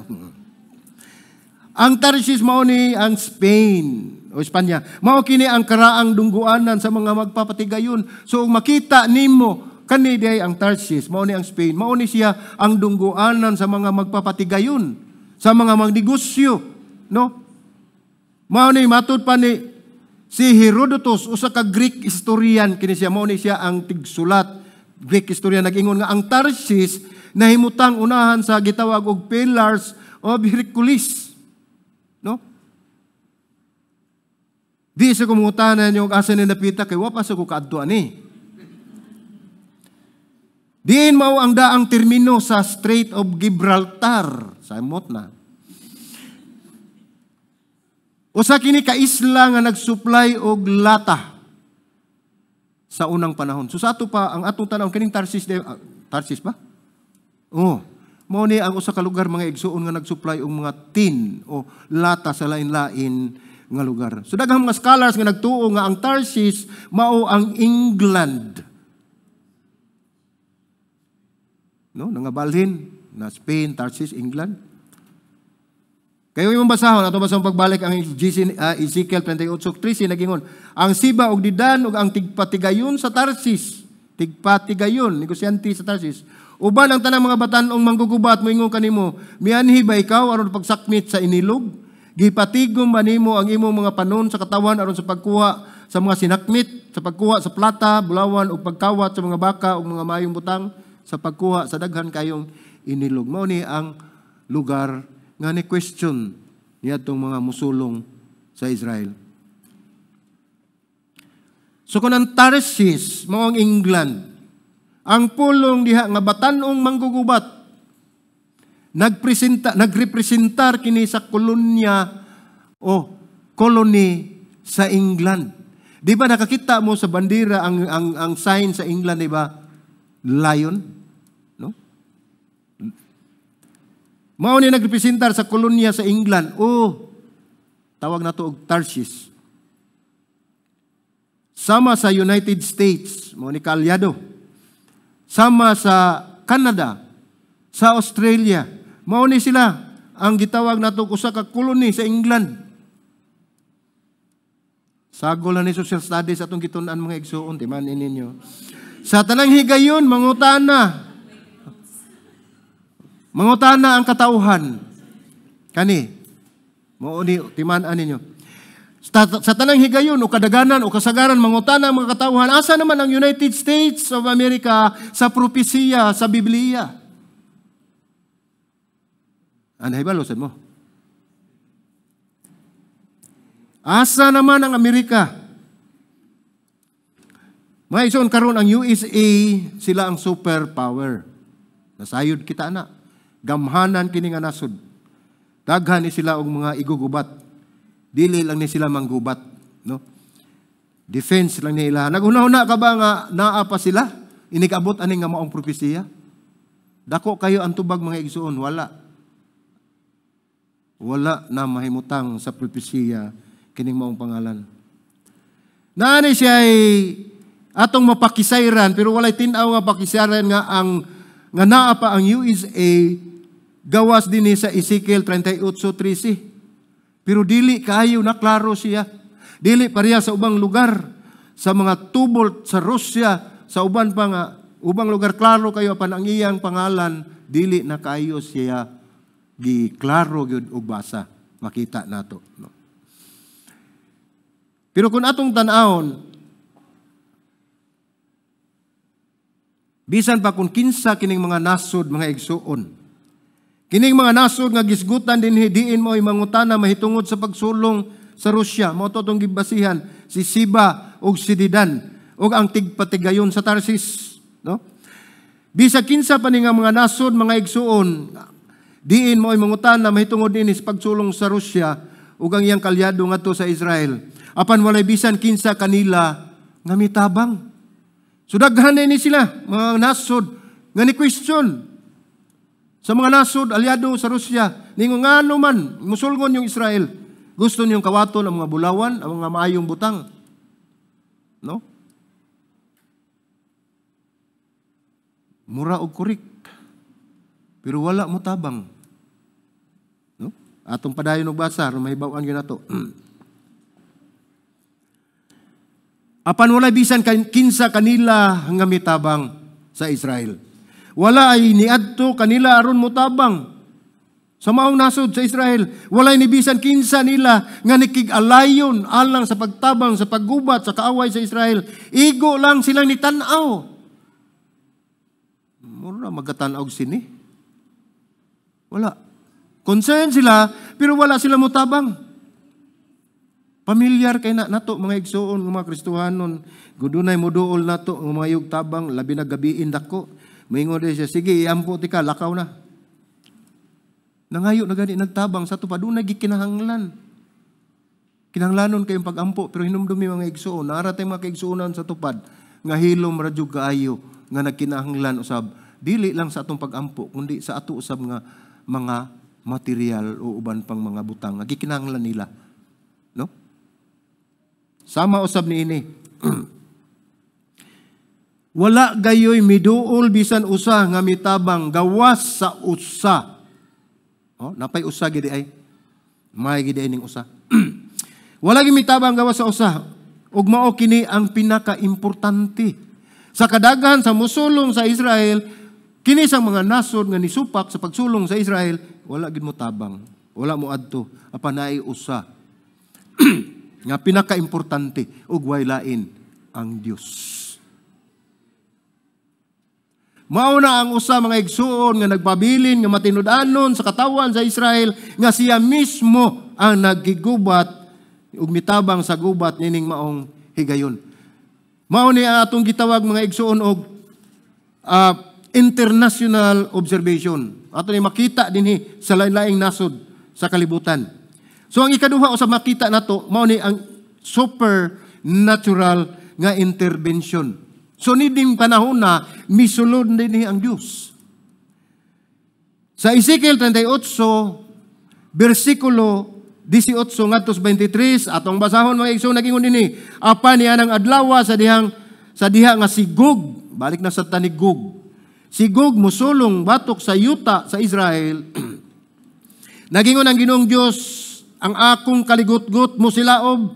Ang Tarsis mao ni ang Spain o Espanya. Mao kini ang karaang dungguanan sa mga magpapatigayon. So makita nimo kani diay ang Tarsis, mao ni ang Spain. Mao ni siya ang dungguanan sa mga magpapatigayon, sa mga magnegosyo, no? Mao ni matud pa ni si Herodotus, usa ka Greek historian kini siya, mao ni siya ang tigsulat. Greek historian nag-ingon nga ang Tarsis nahimutang unahan sa gitawag og Pillars of Hercules. No? Di sa kumungutanan niyo asa ni napita kay wa pa sa ko kaadto ani. Diin mao ang daang termino sa Strait of Gibraltar. Samot na. Usa kini ka isla nga nagsupply og lata sa unang panahon. So sa ato pa ang atong tan-awon kining Tarsis, Tarsis ba? Oh, mao ni ang usa ka lugar mga igsuon nga nagsupply og mga tin o lata sa lain-lain nga lugar. So daghang mga scholars nga nagtuo nga ang Tarsis mao ang England. No, nangabalhin na Spain, Tarsis, England. Kayo imong basahon, ato basahon pagbalik ang Ezekiel 38:13 nagingon, ang Siba og Dedan ug ang tigpatigayon sa Tarsis, tigpatigayon, negosyante sa Tarsis. Uban ang tanang mga batan-ong manggugubat moingon kanimo, mianhi ba ikaw aron pagsakmit sa inilog? Gipatigom ba nimo ang imong mga panon sa katawan aron sa pagkuha sa mga sinakmit, sa pagkuha sa plata, bulawan ug pagkawat sa mga baka ug mga mayong butang, sa pagkuha sa daghan kayong inilog? Mao ni ang lugar nga ni question niadtong mga musulong sa Israel. So kung ang Tarsis mao ang England, ang pulong diha nga batan-ong manggugubat nagrepresentar kini sa kolonya o colony sa England. Di ba nakakita mo sa bandera ang sign sa England, di ba? Lion, no? Mao ni nagrepresentar sa kolonya sa England o tawag nato og Tarsis. Sama sa United States, mao ni kaalyado. Sama sa Canada, sa Australia, mao ni sila ang gitawag nato usa ka kolony sa England. Sagol na ni social studies atong gitun-an mga igsuon, timan ninyo. Sa tanang higayon, mangutana. Mangutana ang katauhan. Kani, mao ni timan-an ninyo. Sa tanang higayon o kadaganan o kasagaran, mangutana ang mga katauhan, asa naman ang United States of America sa propesiya sa Biblia? Anay ba, lusan mo? Asa naman ang Amerika? Mga igsoon, karon ang USA, sila ang superpower. Nasayod kita na. Gamhanan kini nga nasod. Daghan ni sila og mga igugubat. Dili lang ni sila manggubat, no? Defense lang nila. Naghuna-huna ka ba nga naa pa sila? Inikabot ani nga maong propesiya? Dako kayo ang tubag mga igsoon, wala. Wala na mahimutang sa propesiya kining maong pangalan. Naani siya ay atong mapakisayran, pero walay tin-aw nga pakisayran nga ang nga naa pa ang USA gawas dinhi sa Ezekiel 38:13. Pero dili kaayo na klaro siya. Dili pareha sa ubang lugar, sa mga tubol sa Russia, sa uban pa nga ubang lugar klaro kayo apan ang iyang pangalan dili na kaayo siya giklaro gyud og basa makita nato, no? Pero kung atong tan-awon, bisan pa kung kinsa kining mga nasod mga igsuon, kining mga nasod nga gisgutan dinhi diin mo ay mangutana mahitungod sa pagsulong sa Russia. Mao to atong gibasihan, si Siba ug si Dedan ug ang tigpatigayon sa Tarsis, no? Bisag kinsa pa ni nga mga nasod, mga igsuon, diin mo ay mangutana mahitungod niini sa pagsulong sa Russia ug ang iyang kalyado ngadto sa Israel. Apan walay bisan kinsa kanila nga mitabang. So daghan ni sila mga nasod nga ni question sa mga nasod alyado sa Russia, ningon ngano man musulngon yung Israel. Gusto niyong kawaton ang mga bulawan, ang mga maayong butang. No? Mura og kurik. Pero wala mo tabang. No? Atong padayon og basa aron mahibaw-an gyud nato. Apan wala bisan kinsa kanila nga mitabang sa Israel. Wala ay niadto kanila aron motabang sa maong nasod sa Israel. Wala ni bisan kinsa nila nga nikig-alayon alang sa pagtabang, sa paggubat, sa kaaway sa Israel. Igo lang silang nitan-aw. Mura magatan-aw sini. Wala. Concern sila, pero wala sila motabang. Pamilyar kay na nato mga igsuon nga mga Kristohanon, gudunay moduol nato nga mga yug tabang labi na gabiin dako. Moingon siya, sige iampo ti ka, lakaw na. Nangayo na gani nagtabang sa ato pa dunay gikinahanglan. Kinahanglanon kayong pagampo, pero hinumdumi mga igsuon, naara tay mga kaigsuonan sa tupad nga hilom ra jud kaayo nga nagkinahanglan usab dili lang sa atong pagampo kundi sa ato usab nga mga material o uban pang mga butang nga gikinahanglan nila. No? Sama usab niini. Wala gayoy miduol bisan usa nga mitabang gawas sa usa. Oh, napay usa gidi ay. May gidi ay ning usa. Wala gyud mitabang gawas sa usa. Ug mao kini ang pinakaimportante. Sa kadaghan sa musulong sa Israel, kini sang mga nasod nga nisupak sa pagsulong sa Israel, wala gid mo tabang. Wala mo adto apan naay usa. Nga pinakaimportante ug way lain ang Dios. Mao na ang usa mga igsuon nga nagpabilin nga matinud-anon sa katawan sa Israel nga siya mismo ang naggigubat ug mitabang sa gubat nining maong higayon. Mao ni ang atong gitawag mga igsuon og international observation. Ato ni makita dinhi sa lain-laing nasod sa kalibutan. So ang ikaduha usab makita nato mao ni ang supernatural nga intervention. So nining panahon na misulod dinhi ang Dios. Sa Ezekiel 38 bersikulo 18 ngadto sa 23 atong basahon mga igsoon, nagingon dinhi, apan niya ang adlaw sa diha nga si Gog, balik na sa tanig Gog. Si Gog musulong batok sa yuta sa Israel. Nagingon ang Ginoong Dios, ang akong kaligutgut mo silaob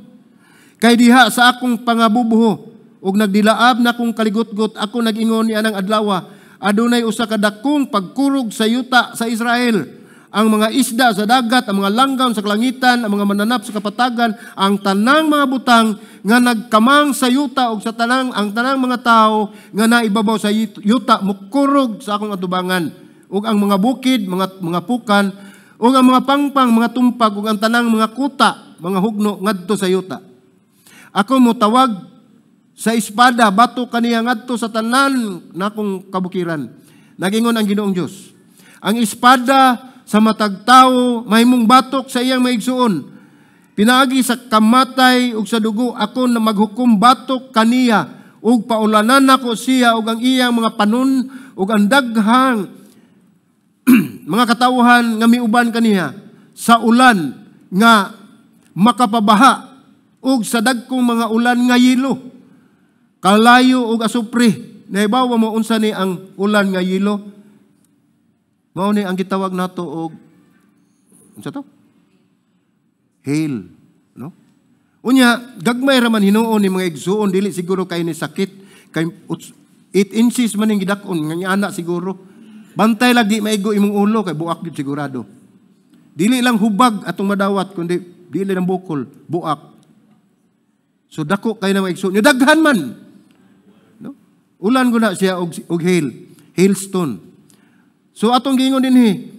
kay diha sa akong pangabubuho ug nagdilaab na akong kaligutgut, ako nag-ingon niya ng adlaw, adunay usa ka dakong pagkurog sa yuta sa Israel. Ang mga isda sa dagat, ang mga langgam sa kalangitan, ang mga mananap sa kapatagan, ang tanang mga butang nga nagkamang sa yuta ug sa tanang ang tanang mga tawo nga naibabaw sa yuta mukurog sa akong atubangan. Ug ang mga bukid, mga pukan, ug ang mga pangpang, mga tumpag, ug ang tanang mga kuta, mga hugno ngadto sa yuta. Ako motawag sa espada bato kaniya ngadto sa tanan nakong kabukiran. Nagingon ang Ginoong Dios, ang espada sa matag tawo mahimong batok sa iyang maigsuon. Pinaagi sa kamatay ug sa dugo ako na maghukom batok kaniya ug paulanan nako siya ug ang iyang mga panon ug ang daghang mga katawhan nga miuban kaniya sa ulan nga makapabaha ug sa dagkong mga ulan nga yelo. Kalayo ug asupre. Nahibaw mo unsa ni ang ulan nga yelo? Mao ni ang gitawag nato og unsa to? Hail, no? Unya gagmay ra man hinuon ni mga igsuon, dili siguro kay ni sakit kay 8 inches man ning gidak-on nga ana siguro. Bantay lagi maigo imong ulo kay buak gyud sigurado. Dili lang hubag atong madawat kundi dili lang bukol, buak. So dako kay na mga igsuon, daghan man. No? Ulan ko na siya og hail, hailstone. So atong giingon dinhi,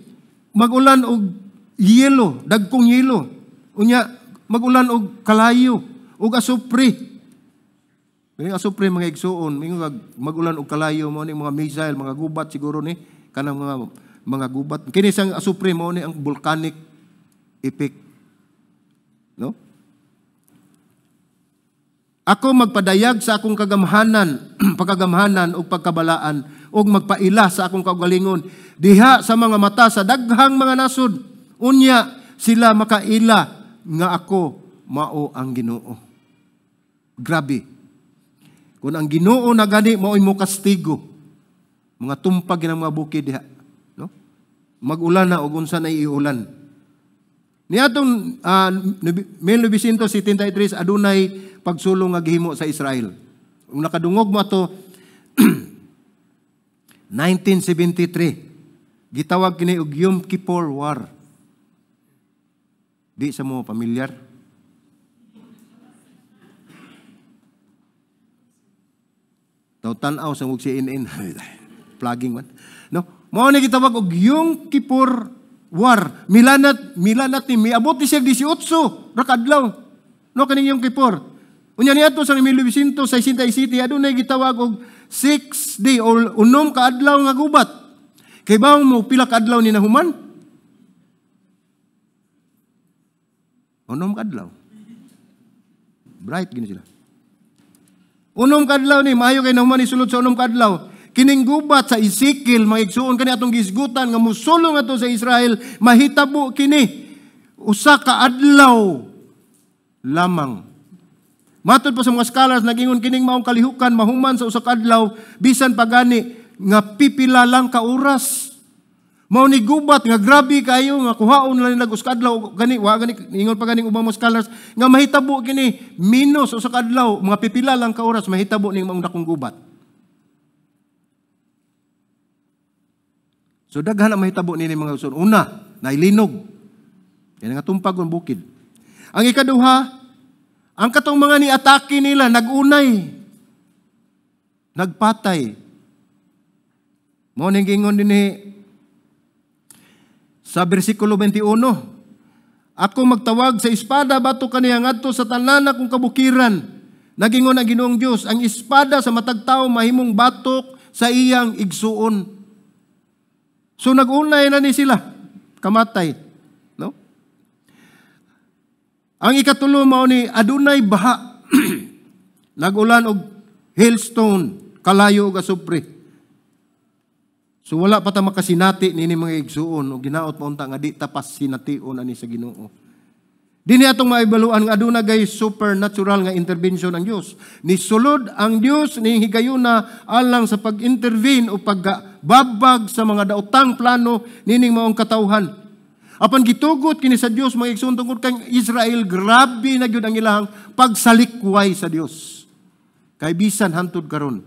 magulan og yelo, dagkong yelo. Unya Magulan og kalayo og asupre. Kining asupre, mga igsuon, mingon magulan og kalayo, mao ni mga missile, mga gubat siguro ni kanang mga gubat. Kini sang asupre, mao ni ang volcanic effect. No? Ako magpadayag sa akong kagamhanan, pagkagamhanan ug pagkabalaan, ug magpaila sa akong kaugalingon diha sa mga mata sa daghang mga nasod. Unya sila makaila nga ako mao ang Ginoo. Grabe. Kung ang Ginoo na gani mao'y mo kastigo, mga tumpag ng mga bukid diha, no? Mag-ulan na og unsa na iulan. Niadtong 1973, adunay pagsulong nga gihimo sa Israel. Kung nakadungog mo ato 1973, gitawag kini og Yom Kippur War. Di sa mo pamilyar? Taw tan-aw sa mug CNN. Plugging man. No? Mao ni gitawag og Yom Kippur War. Milanat ni miabot ni siya 18 ra kadlaw. No, kaning Yom Kippur. Unya niadto sa 1967, adunay gitawag og 6 day o 6 ka adlaw nga gubat. Kay bawon mo pila ka adlaw ni nahuman? 6 ka adlaw. Bright gini sila. 6 ka adlaw ni maayo kay nahuman ni sulod sa 6 ka adlaw. Kining gubat sa Ezekiel, mga igsuon, kani atong gisgutan nga mosulong ato sa Israel, mahitabo kini usa ka adlaw lamang. Matod pa sa mga scholars, nagingon kining maong kalihukan mahuman sa usa ka adlaw, bisan pagani nga pipila lang ka oras. Mao ni gubat nga grabe kayo nga kuhaon lang nila usa ka adlaw gani, wa gani ingon pa ganing ubang mga scholars nga mahitabo kini minus usa ka adlaw, mga pipila lang ka oras mahitabo ning maong dakong gubat. So daghan ang mahitabo nini, mga uson. Una, nailinog. Yan nga tumpag ang bukid. Ang ikaduha, ang katong mga niatake nila nagunay, nagpatay. Mao ning giingon dinhi sa bersikulo 21, ako magtawag sa espada batok kaniya ngadto sa tanan akong kabukiran. Nagingon ang Ginoong Dios, ang espada sa matag tawo mahimong batok sa iyang igsuon. So nagunay na ni sila, kamatay, no? Ang ikatulo mao ni adunay baha. Nagulan og hailstone, kalayo og asupre. So wala pa ta makasinati nini, mga igsuon, og ginaot pa unta nga di ta pasination ani sa Ginoo. Dinhi atong maibaluan nga aduna gay supernatural nga intervention ang Dios. Nisulod ang Dios ning higayuna alang sa pag-intervene o pagbabag sa mga daotang plano nining maong katawhan. Apan gitugot kini sa Dios, mga igsuon, tungod kang Israel grabe na gyud ang ilahang pagsalikway sa Dios. Kay bisan hantud karon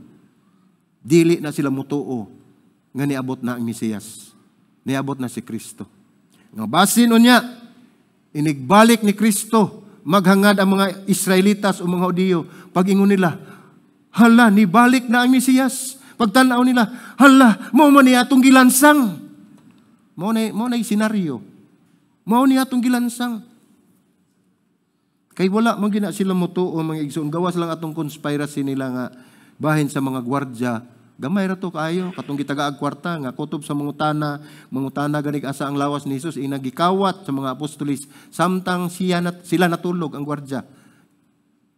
dili na sila mutuo nga niabot na ang Mesiyas. Niabot na si Kristo. Nga basin unya inigbalik ni Kristo, maghangad ang mga Israelitas o mga Hudiyo. Pag-ingon nila, hala, nibalik na ang Mesiyas. Pagtanaw nila, hala, mao man ni atong gilansang. Mao na senaryo. Mao ni atong gilansang. Kay wala man gina sila mutuo, mga igsoon. Gawas lang atong conspiracy nila nga bahin sa mga gwardya. Gamay ra to kaayo katong gitagaag kwarta nga kutob sa mangutana, mangutana ganig asa ang lawas ni Jesus, inagikawat sa mga apostolis samtang siya nat, sila natulog ang gwardya.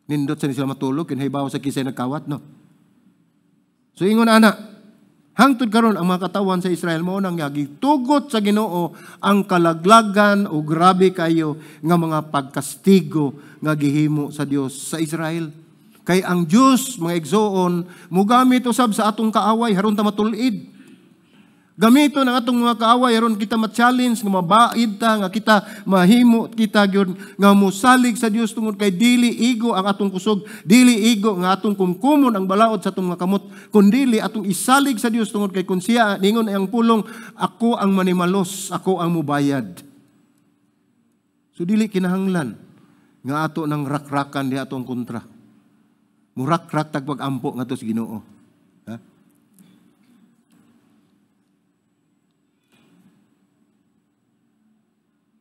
Nindot sa ni sila matulog kinhibaw sa kisay nagkawat, no. So ingon ana, hangtod karon ang mga katawan sa Israel mao nang gitugot sa Ginoo ang kalaglagan o grabe kayo nga mga pagkastigo nga gihimo sa Dios sa Israel. Kay ang Dios, mga igsoon, mugamit usab sa atong kaaway haron ta matul-id. Gamiton ang atong mga kaaway aron kita ma-challenge nga mabaid ta, nga kita mahimo kita gyud nga mosalig sa Dios tungod kay dili igo ang atong kusog, dili igo nga atong kumkumon ang balaod sa atong mga kamot, kundili atong isalig sa Dios tungod kay kun siya ningon ang pulong, ako ang manimalos, ako ang mubayad. So dili kinahanglan nga ato nang rakrakan di atong kontra. Murakrak tag pag-ampo ngadto sa Ginoo. Ha?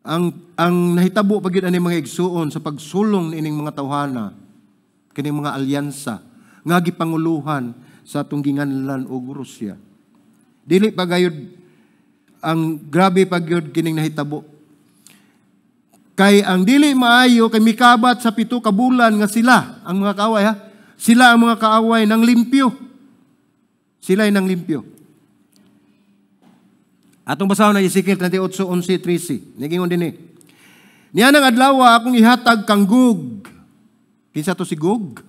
Ang nahitabo pa gyud ani, mga igsuon, sa pagsulong niining mga tawhana, kining mga alyansa nga gipanguluhan sa atong ginganlan og Russia. Dili pa gayud ang grabe pa gyud kining nahitabo. Kay ang dili maayo kay mikabat sa 7 ka bulan nga sila ang mga kaaway, ha. Sila ang mga kaaway ng limpyo. Sila ay nang limpyo. Atong basahon na Ezekiel 38:11, 13. Nigingon dinhi. "Niya nang adlaw akong ihatag kang Gog." Kinsa to si Gog?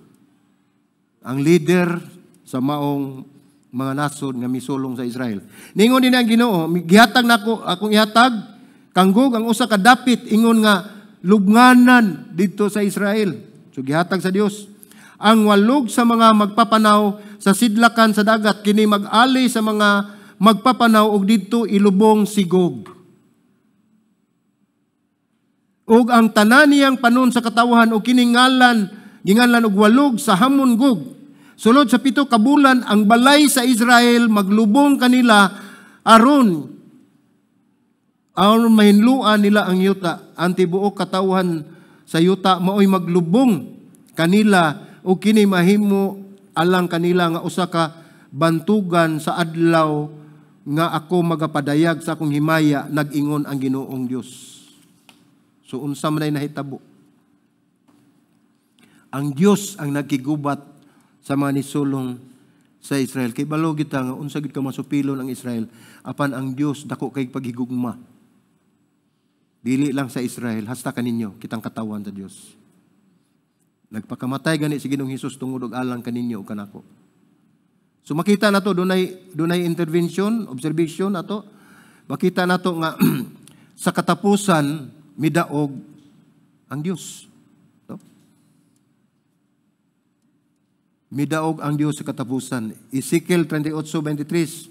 Ang leader sa maong mga nasod nga misulong sa Israel. Ningon dinhi ang Ginoo, gihatag nako, akong ihatag kang Gog ang usa ka dapit ingon nga lubnganan didto sa Israel. So gihatag sa Dios. "Ang walog sa mga magpapanaw sa sidlakan sa dagat, kini mag-ali sa mga magpapanaw og didto ilubong si Gog. Ug ang tanan niyang panon sa katawhan og kining ngalan ginganlan og walog sa Hamon Gog. Sulod sa 7 ka bulan ang balay sa Israel maglubong kanila aron aron mahinluan nila ang yuta. Ang tibuok katawhan sa yuta maoy maglubong kanila ug kini mahimo alang kanila nga usa ka bantugan sa adlaw nga ako magapadayag sa akong himaya, nag-ingon ang Ginoong Dios." So unsa man ay nahitabo? Ang Dios ang nagkigubat sa mga nisulong sa Israel. Kay balo kita nga unsa gid ka masupilon ang Israel, apan ang Dios dako kay paghigugma. Dili lang sa Israel, hasta kaninyo, kitang katawan sa Dios. Nagpakamatay gani si Ginoong Hesus tungod og alang kaninyo ug kanako. So makita nato dunay dunay intervention, observation nato. Makita nato nga sa katapusan midaog ang Dios. No? Midaog ang Dios sa katapusan. Ezekiel 38:23.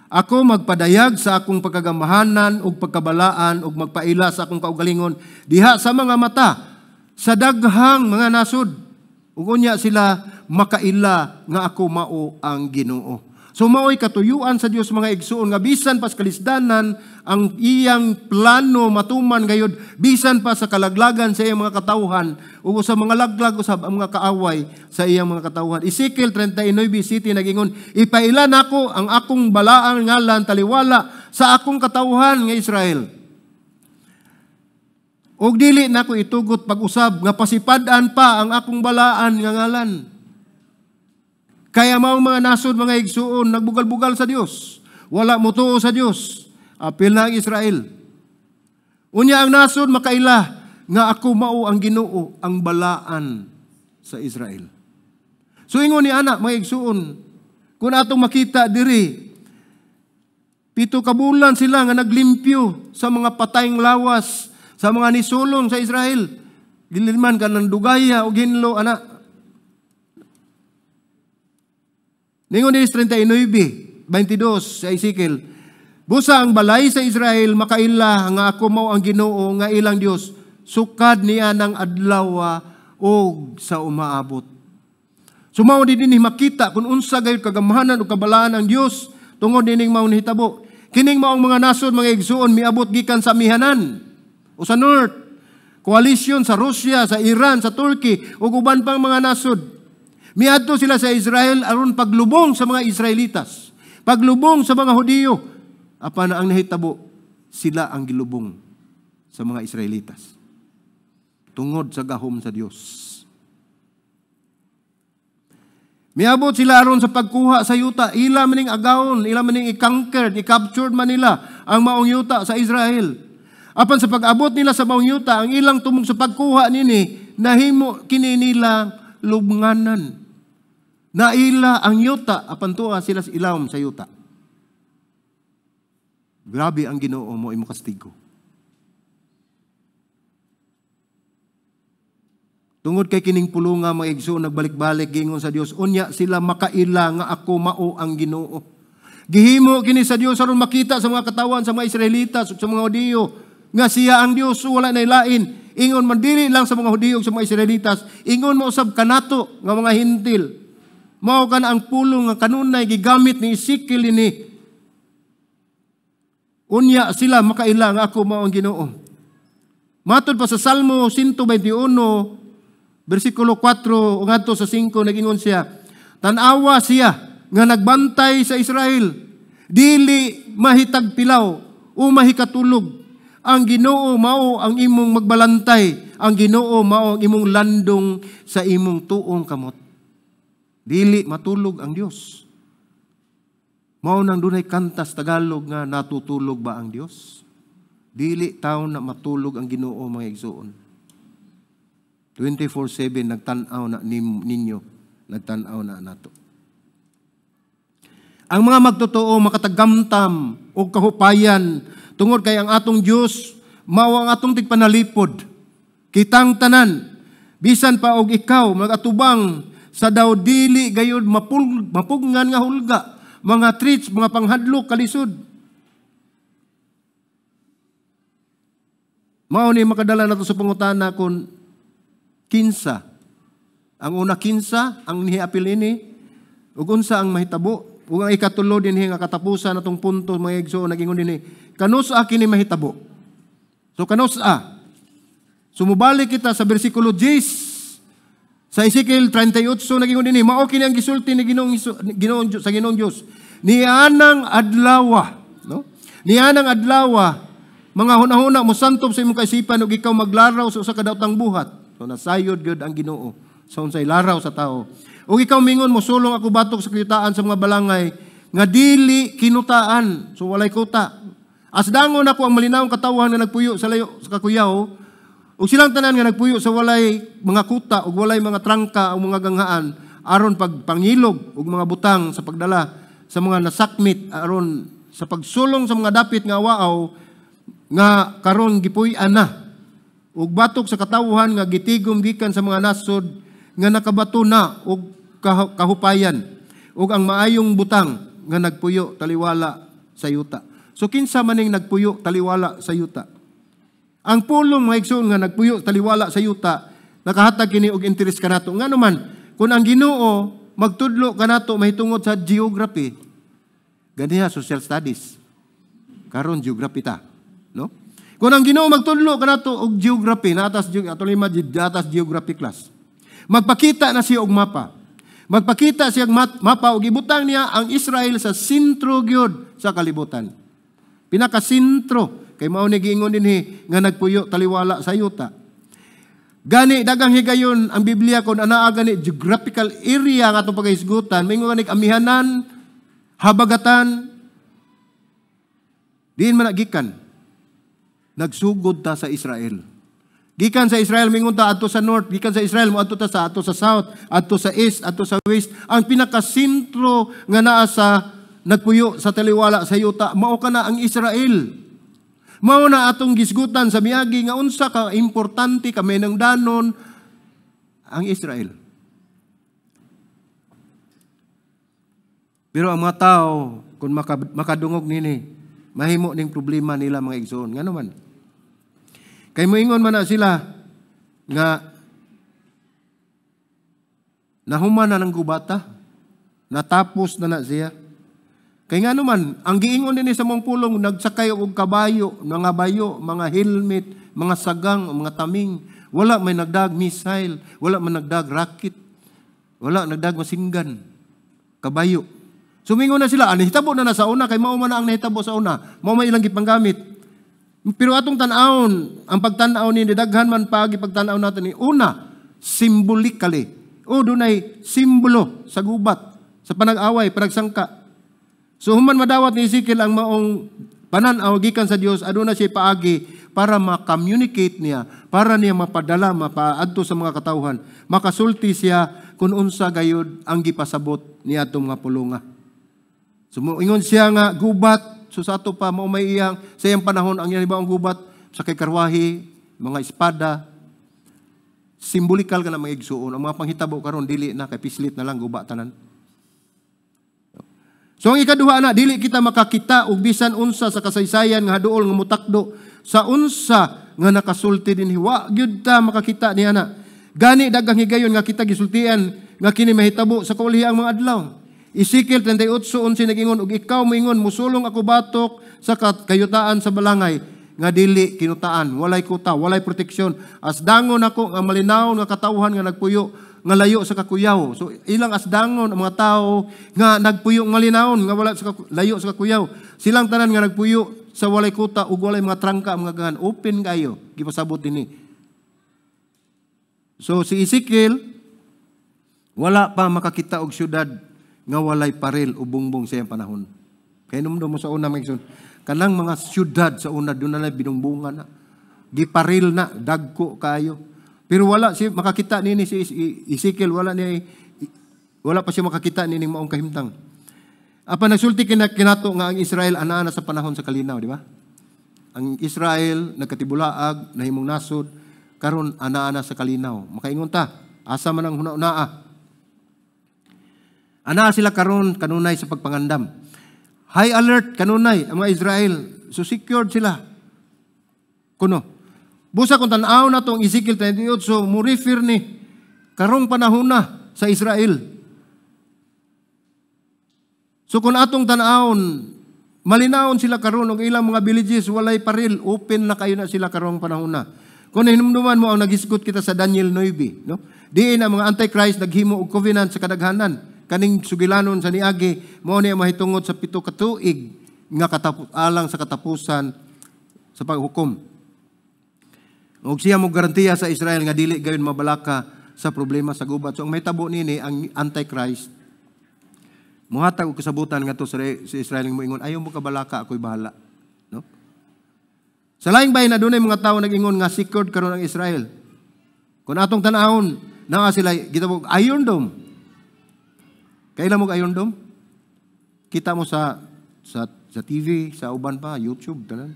"Ako magpadayag sa akong pagkagamahanan ug pagkabalaan ug magpaila sa akong kaugalingon diha sa mga mata sa daghang mga nasod. Ug unya sila makaila nga ako mao ang Ginoo." So mao'y katuyuan sa Dios, mga igsuon, nga bisan pa sa kalisdanan ang iyang plano matuman gayud, bisan pa sa kalaglagan sa iyang mga katawhan ug sa mga laglag usab ang mga kaaway sa iyang mga katawhan. Ezekiel 39:7 nagingon, "Ipaila nako ang akong balaang ngalan taliwala sa akong katawhan nga Israel. Ug dili nako itugot pag-usab nga pasipad-an pa ang akong balaan nga ngalan." Kaya maong mga nasod, mga igsuon, nagbugal-bugal sa Dios. Wala motuo sa Dios. Apil na ang Israel. Unya ang nasod makaila nga ako mao ang Ginoo, ang balaan sa Israel. So ingon ni ana, mga igsuon, kung atong makita diri, 7 ka bulan sila nga naglimpyo sa mga patayng lawas, sa mga nisulong sa Israel. Dili man kanang dugaya o hinlo ana. Ningon ni 39:22 sa Ezekiel, "Busa ang balay sa Israel makaila nga ako mao ang Ginoo nga ilang Dios sukad niya ng adlaw og sa umaabot." So mao di dinhi makita kung unsa gayud kagamahanan o kabalaan ang Dios tungod nining mao nahitabo. Kining maong mga nasod, mga igsuon, miabot gikan sa amihanan o sa North. Coalition sa Russia, sa Iran, sa Turkey ug uban pang mga nasod. Miadto sila sa Israel aron paglubong sa mga Israelitas, paglubong sa mga Hudiyo. Apan ang nahitabo, sila ang gilubong sa mga Israelitas. Tungod sa gahom sa Dios. Miabot sila aron sa pagkuha sa yuta. Ila maning agawon, ila maning i-conquered, i-captured man nila ang maong yuta sa Israel. Apan sa pag-abot nila sa maong yuta, ang ilang tumong sa pagkuha nini, nahimo kini nila lubnganan. Naila ang yuta, apan tuwa sila sa ilawom sa yuta. Grabe ang Ginoo mo imo kastigo. Tungod kay kining pulunga, mga igsoon, nagbalik-balik giingon sa Dios, unya sila makaila nga ako mao ang Ginoo. Gihimo kini sa Dios aron makita sa mga katawan sa mga Israelitas ug sa mga Hudiyo nga siya ang Dios, wala na lain. Ingon man dili lang sa mga Hudiyo ug sa mga Israelitas, ingon mo usab kanato nga mga Hentil. Mao kana ang pulong nga kanunay gigamit ni Ezekiel ini. Unya sila makaila nga ako mao ang Ginoo. Matod pa sa Salmo 121, versikulo 4 ngadto sa 5, nagingon siya, "Tan-awa siya nga nagbantay sa Israel, dili mahitagpilaw o mahikatulog. Ang Ginoo mao ang imong magbalantay, ang Ginoo mao ang imong landong sa imong tuong kamot." Dili matulog ang Dios. Mao nang dunay kanta sa Tagalog nga "Natutulog ba ang Dios?" Dili taon na matulog ang Ginoo, mga igsoon. 24/7 nagtan-aw na ninyo, nagtan-aw na nato. Ang mga magtotoo makatagamtam og kahupayan tungod kay ang atong Dios mao ang atong tigpanalipod. Kitang tanan, bisan pa og ikaw magatubang sa daw dili gayud mapugngan nga hulga, mga threats, mga panghadlok, kalisod. Mao ni makadala nato sa pangutana kung kinsa. Ang una, kinsa ang nihiapil ini ug unsa ang mahitabo. Ug ang ikatulo dinhi nga katapusan atong punto, mga igsoon, nagingon dinhi, kanus-a kini mahitabo? So kanus-a? Sumubalik kita sa bersikulo 10 sa Ezekiel 38, nagingon dinhi, mao kini ang gisulti ni Ginoong sa Ginoong Dios nianang adlawa, no? Nianang adlawa, mga hunahuna mosantop sa imong kaisipan ug ikaw maglaraw sa usa ka daotang buhat. So nasayod gyud ang Ginoo sa unsay laraw sa tao. Ug ikaw mingon, "Mosulong ako batok sa kayutaan sa mga balangay nga dili kinutaan." So walay kuta. "Asdangon ako ang malinawong katawhan nga nagpuyo sa layo sa kakuyaw, ug silang tanan nga nagpuyo sa walay mga kuta ug walay mga trangka o mga ganghaan aron pagpangilog ug mga butang sa pagdala sa mga nasakmit aron sa pagsulong sa mga dapit nga waaw nga karon gipuy-an na, ug batok sa katawhan nga gitigom gikan sa mga nasod nga nakabato na og kahupayan ug ang maayong butang nga nagpuyo taliwala sa yuta." So kinsa maning nagpuyo taliwala sa yuta? Ang pulong, mga igsoon, nga nagpuyo taliwala sa yuta, nakahatag kini og interes kanato. Ngano man, kung ang Ginoo magtudlo kanato mahitungod sa geography, ganiha social studies. Karon geography ta, no? Kung ang Ginoo magtudlo kanato og geography, natas ato lima atas geography class. Magpakita na siya og mapa. Magpakita siya og mapa og ibutang niya ang Israel sa sentro gyud sa kalibutan. Pinakasentro kay mao ni giingon dinhi nga nagpuyo taliwala sa yuta. Gani dagang higayon ang Biblia kon anaa gani geographical area nga atong pagahisgutan, maingon gani amihanan, habagatan, diin man gikan. Nagsugod ta sa Israel. Gikan sa Israel mingon ta adto sa north, gikan sa Israel moadto ta sa adto sa south, adto sa east, adto sa west. Ang pinakasentro nga naa sa nagpuyo sa taliwala sa yuta, mao kana ang Israel. Mao na atong gisgutan sa miagi nga unsa ka importante kaminangdanon ang Israel. Pero ang mga tao kung makadungog nini, mahimo ning problema nila, mga igsoon. Ngano man? Kay moingon man na sila nga nahuman na ng gubata, natapos na na siya. Kay ngano man, ang giingon dinhi sa mong pulong, nagsakay og kabayo, mga bayo, mga helmet, mga sagang, mga taming. Wala may nagdag missile, wala man nagdag rocket, wala nagdag masinggan, kabayo. Sumingon na sila, nahitabo na na sa una, kay mao man ang nahitabo sa una, mao man ilang gipanggamit. Pero atong tan-awon, ang pagtan-aw ni daghan man pagi pagtan-aw natin ni una, symbolically. O dunay simbolo sa gubat, sa panag-away, panagsangka. So human madawat ni Ezekiel ang maong panan-aw gikan sa Dios, aduna siya paagi para ma-communicate niya, para niya mapadala, mapaadto sa mga katawhan, makasulti siya kung unsa gayud ang gipasabot niya atong mga pulunga. So moingon siya nga gubat. So sa ato pa, mao may iyang, sa iyang panahon, ang iyang ang gubat, sa kay karwahi, mga espada, simbolikal ka na mga igsuon. Ang mga panghitabo karon dili na, kay pislit na lang, guba tanan. So ang ikaduha na, dili kita makakita og bisan unsa sa kasaysayan nga haduol nga mutakdo sa unsa nga nakasulti dinhi. Wa gyud ta makakita niya na. Gani daghang higayon nga kita gisultian nga kini mahitabo sa kaulihi ang mga adlaw. Ezekiel 38:11 nagingon, "Ug ikaw moingon, musulong ako batok sa kayutaan sa balangay nga dili kinutaan, walay kuta, walay proteksyon. Asdangon ako ang malinawon nga katawhan nga nagpuyo nga layo sa kakuyaw. So ilang asdangon ang mga tao nga nagpuyo malinawon nga wala sa layo sa kakuyaw. Silang tanan nga nagpuyo sa walay kuta ug walay mga trangka ang mga agangan. Open kayo, gipasabot dinhi. So si Ezekiel wala pa makakita og syudad nga walay paril o bungbong sa iyang panahon. Kay numdum mo sa una, mga igsoon, kanang mga syudad sa una doon na binungbungan na. Giparil na, dagko kayo. Pero wala si makakita nini si Ezekiel, wala pa siya makakita nini maong kahimtang. Apan nagsulti kinato nga ang Israel anaa na sa panahon sa kalinaw, di ba? Ang Israel nagkatibulaag, nahimong nasod, karon anaa na sa kalinaw. Makaingon ta, asa man ang huna-hunaa? Anaa sila karon kanunay sa pagpangandam. High alert kanunay ang mga Israel. So secured sila. Kuno. Busa kung tan-aw na itong Ezekiel 28, so mo refer ni karong panahon na sa Israel. So kung atong tan-awon, malinawon sila karon og ilang mga villages walay paril, open na kayo na sila karong panahon na. Kung hinumduman mo ang nagisgot kita sa Daniel 9, no? Diin ang mga Antichrist naghimo og covenant sa kadaghanan kaning sugilanon sa niagi, mao ni ang mahitungod sa 7 ka tuig nga alang sa katapusan sa paghukom. Og siya mo garantiya sa Israel nga dili gayon mabalaka sa problema sa gubat. So ang mahitabo nini, ang Antichrist muhatag og kasabutan ngadto sa Israel nga moingon, "Ayaw mo kabalaka, ako'y bahala." No? Sa laing bahin, adunay mga tawo nag-ingon nga secured karon ang Israel. Kung atong tan-awon, naa sila gitawag Iron Dome. Kaila mo Iron Dome? Kita mo sa TV, sa uban pa, YouTube, tanan.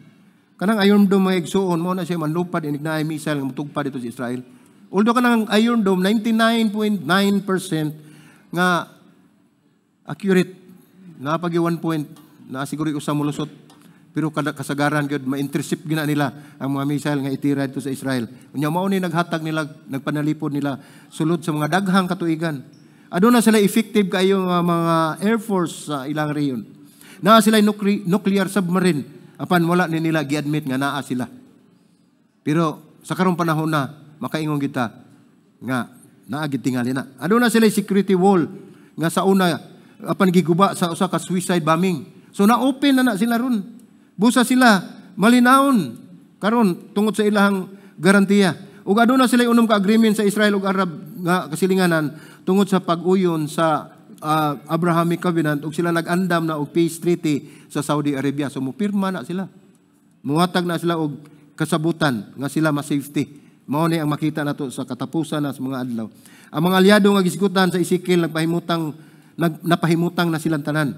Kanang Iron Dome, mga igsuon, mo na siya manlupad inig naay missile nga mutugpa dito sa Israel. Although kanang Iron Dome 99.9% nga accurate, napagi 1 point na siguro usa molusot. Pero kada kasagaran gyud ma-intercept gina nila ang mga missile nga itira dito sa Israel. Unya mao ni naghatag nila, nagpanalipod nila sulod sa mga daghang katuigan. Aduna sila effective kayo nga mga air force sa ilang rehiyon. Naa sila nuclear submarine apan wala ni nila gi-admit nga naa sila. Pero sa karong panahon na makaingon kita nga naa gid tingali na. Aduna sila security wall nga sa una apan giguba sa usa ka suicide bombing. So na-open na na sila ron. Busa sila malinawon karon tungod sa ilang garantiya. Ug aduna sila unom ka agreement sa Israel ug Arab nga kasilinganan tungod sa pag-uyon sa Abrahamic Covenant, ug sila nag-andam na og peace treaty sa Saudi Arabia. So mupirma na sila. Muhatag na sila og kasabutan nga sila ma-safety. Mao ni ang makita nato sa katapusan na sa mga adlaw. Ang mga aliado nga gisgutan sa Ezekiel napahimutang na silang tanan.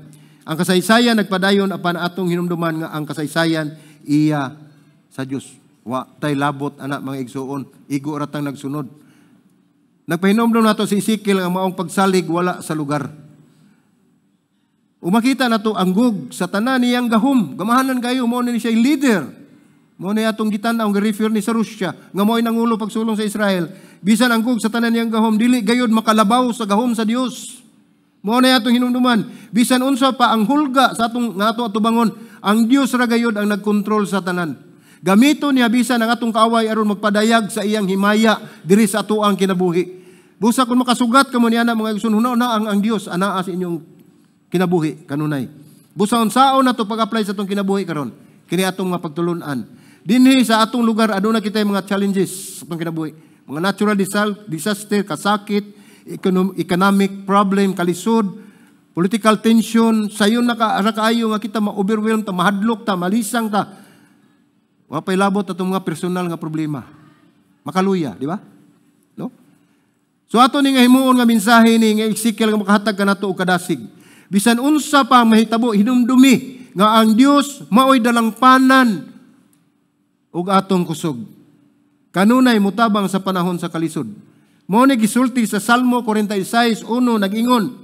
Ang kasaysayan nagpadayon apan atong hinumduman nga ang kasaysayan iya sa Dios. Wa tay labot ana, mga igsuon, igo ra tang nagsunod. Nagpahinumdum nato si Ezekiel ang maong pagsalig wala sa lugar. Umakita nato ang Gog sa tanan niyang gahom. Gamahanan kayo, mao ni siya leader. Mao ni atong gitan-aw nga refer ni sa Russia nga mo'y nangulo pagsulong sa Israel. Bisan ang Gog sa tanan niyang gahom dili gayud makalabaw sa gahom sa Dios. Mao na atong hinumduman. Bisan unsa pa ang hulga sa atong nga ato atubangon, ang Dios ra gayud ang nagkontrol sa tanan. Gamito niya bisan ang atong kaaway aron magpadayag sa iyang himaya diri sa atoang kinabuhi. Busa kung makasugat kamo niana, mga igsoon, huna ang Dios anaa sa inyong kinabuhi kanunay. Busa unsaon nato pag-apply sa atong kinabuhi karon kini atong mga pagtulun-an. Dinhi sa atong lugar aduna kitay mga challenges sa atong kinabuhi. Mga natural disaster, kasakit, economic problem, kalisod, political tension, sayon na ka ra kaayo nga kita ma-overwhelm ta, mahadlok ta, malisang ta. Wa pay labot atong mga personal nga problema. Makaluya, di ba? No? So ato ni nga himuon nga mensahe ni nga Ezekiel nga makahatag kanato og kadasig. Bisan unsa pa ang mahitabo, hinumdumi nga ang Dios maoy dalangpanan ug atong kusog. Kanunay mutabang sa panahon sa kalisod. Mao ni gisulti sa Salmo 46:1, nag-ingon,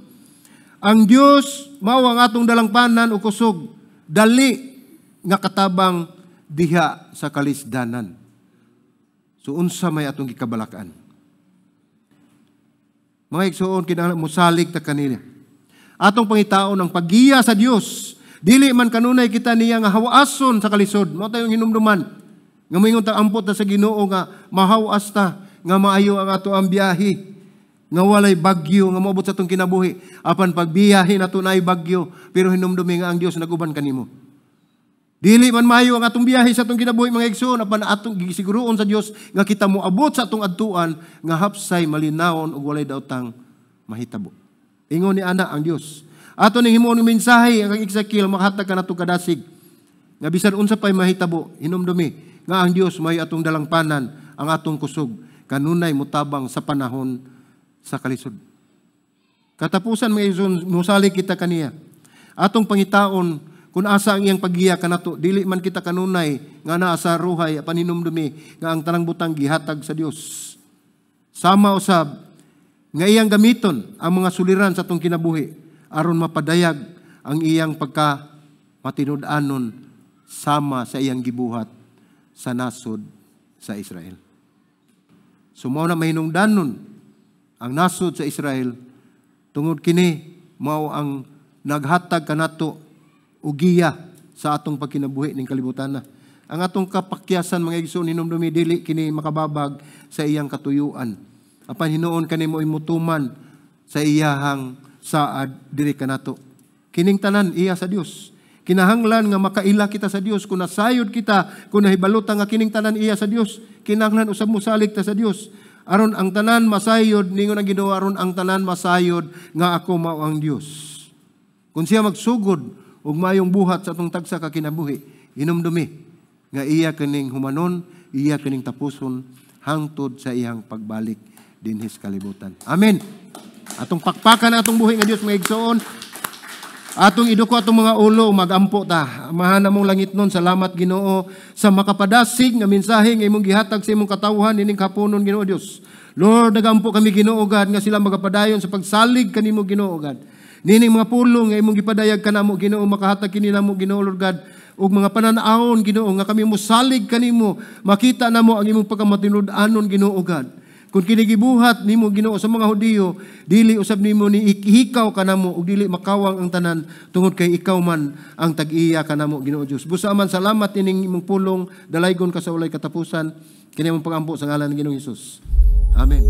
"Ang Dios mao ang atong dalangpanan ug kusog, dali nga katabang diha sa kalisdanan." So unsa may atong gikabalakan? Mga igsuon, kinahanglan mosalig ta kanila. Atong pangitaon ang paggiya sa Dios Dili man kanunay kita niya nga hawason sa kalisod. Mao tayong hinumduman. Nga moingon ta, ampot ta sa Ginoo nga mahawas ta, nga maayo ang ato ang biyahe, nga walay bagyo nga moabot sa atong kinabuhi. Apan pagbiyahe nato naay bagyo, pero hinumdumi nga ang Dios naguban kanimo. Dili man maayo ang atong biyahe sa atong kinabuhi, mga igsoon, apan atong gisiguroon sa Dios nga kita moabot sa atong adtuan nga hapsay malinawon ug walay daotang mahitabo. Ingon ni ana ang Dios. Ato ning himuon ng mensahe ang Ezekiel makahatag kanato kadasig. Nga bisan unsa pay mahitabo, hinumdumi nga ang Dios may atong dalangpanan, ang atong kusog kanunay mutabang sa panahon sa kalisod. Katapusan, mga igsoon, musalig kita kaniya. Atong pangitaon kung asa ang iyang paggiya kanato, dili man kita kanunay nga naa sa ruhay, apan hinumdumi nga ang tanang butang gihatag sa Dios. Sama usab nga iyang gamiton ang mga suliran sa atong kinabuhi aron mapadayag ang iyang pagka matinud-anon sama sa iyang gibuhat sa nasod sa Israel. So mao na mahinungdanon ang nasod sa Israel tungod kini mao ang naghatag kanato og giya sa atong pagkinabuhi ning kalibutan na. Ang atong kapakyasan, mga igsoon, hinumdumi dili kini makababag sa iyang katuyuan. Apan hinuon kanimo imutuman sa iyahang saad diri kanato. Kining tanan iya sa Dios. Kinahanglan nga makaila kita sa Dios kung nasayod kita, kung nahibalutan nga kining tanan iya sa Dios, kinahanglan usab mosalig ta sa Dios. Aron ang tanan masayod, ningon ang Ginoo, aron ang tanan masayod nga ako mao ang Dios. Kung siya magsugod og maayong buhat sa atong tagsa ka kinabuhi, hinumdumi nga iya kining humanon, iya kining tapuson hangtod sa iyang pagbalik dinhi sa kalibutan. Amen. Atong pakpakan atong buhi nga Dios, mga igsoon. Atong iduko atong mga ulo, magampo ta. Amahan namong langitnon, salamat, Ginoo, sa makapadasig nga mensahe nga imong gihatag sa imong katawhan ining kapunon, Ginoo Dios. Lord, nagampo kami, Ginoo God, nga sila magapadayon sa pagsalig kanimo, Ginoo God. Nining mga pulong nga imong gipadayag kanamo, Ginoo, makahatag kini namo, Ginoo Lord God, ug mga pananawon, Ginoo, nga kami mosalig kanimo, makita namo ang imong pagkamatinud-anon, Ginoo God. Kung kini gibuhat nimo, Ginoo, sa mga Hudiyo, dili usab nimo ni ihikaw kanamo ug dili makawang ang tanan tungod kay ikaw man ang tag-iya kanamo, Ginoo Dios. Busa man salamat ining imong pulong, dalaygon ka sa walay katapusan. Kini among pagampo sa ngalan ng Ginoong Hesus. Amen.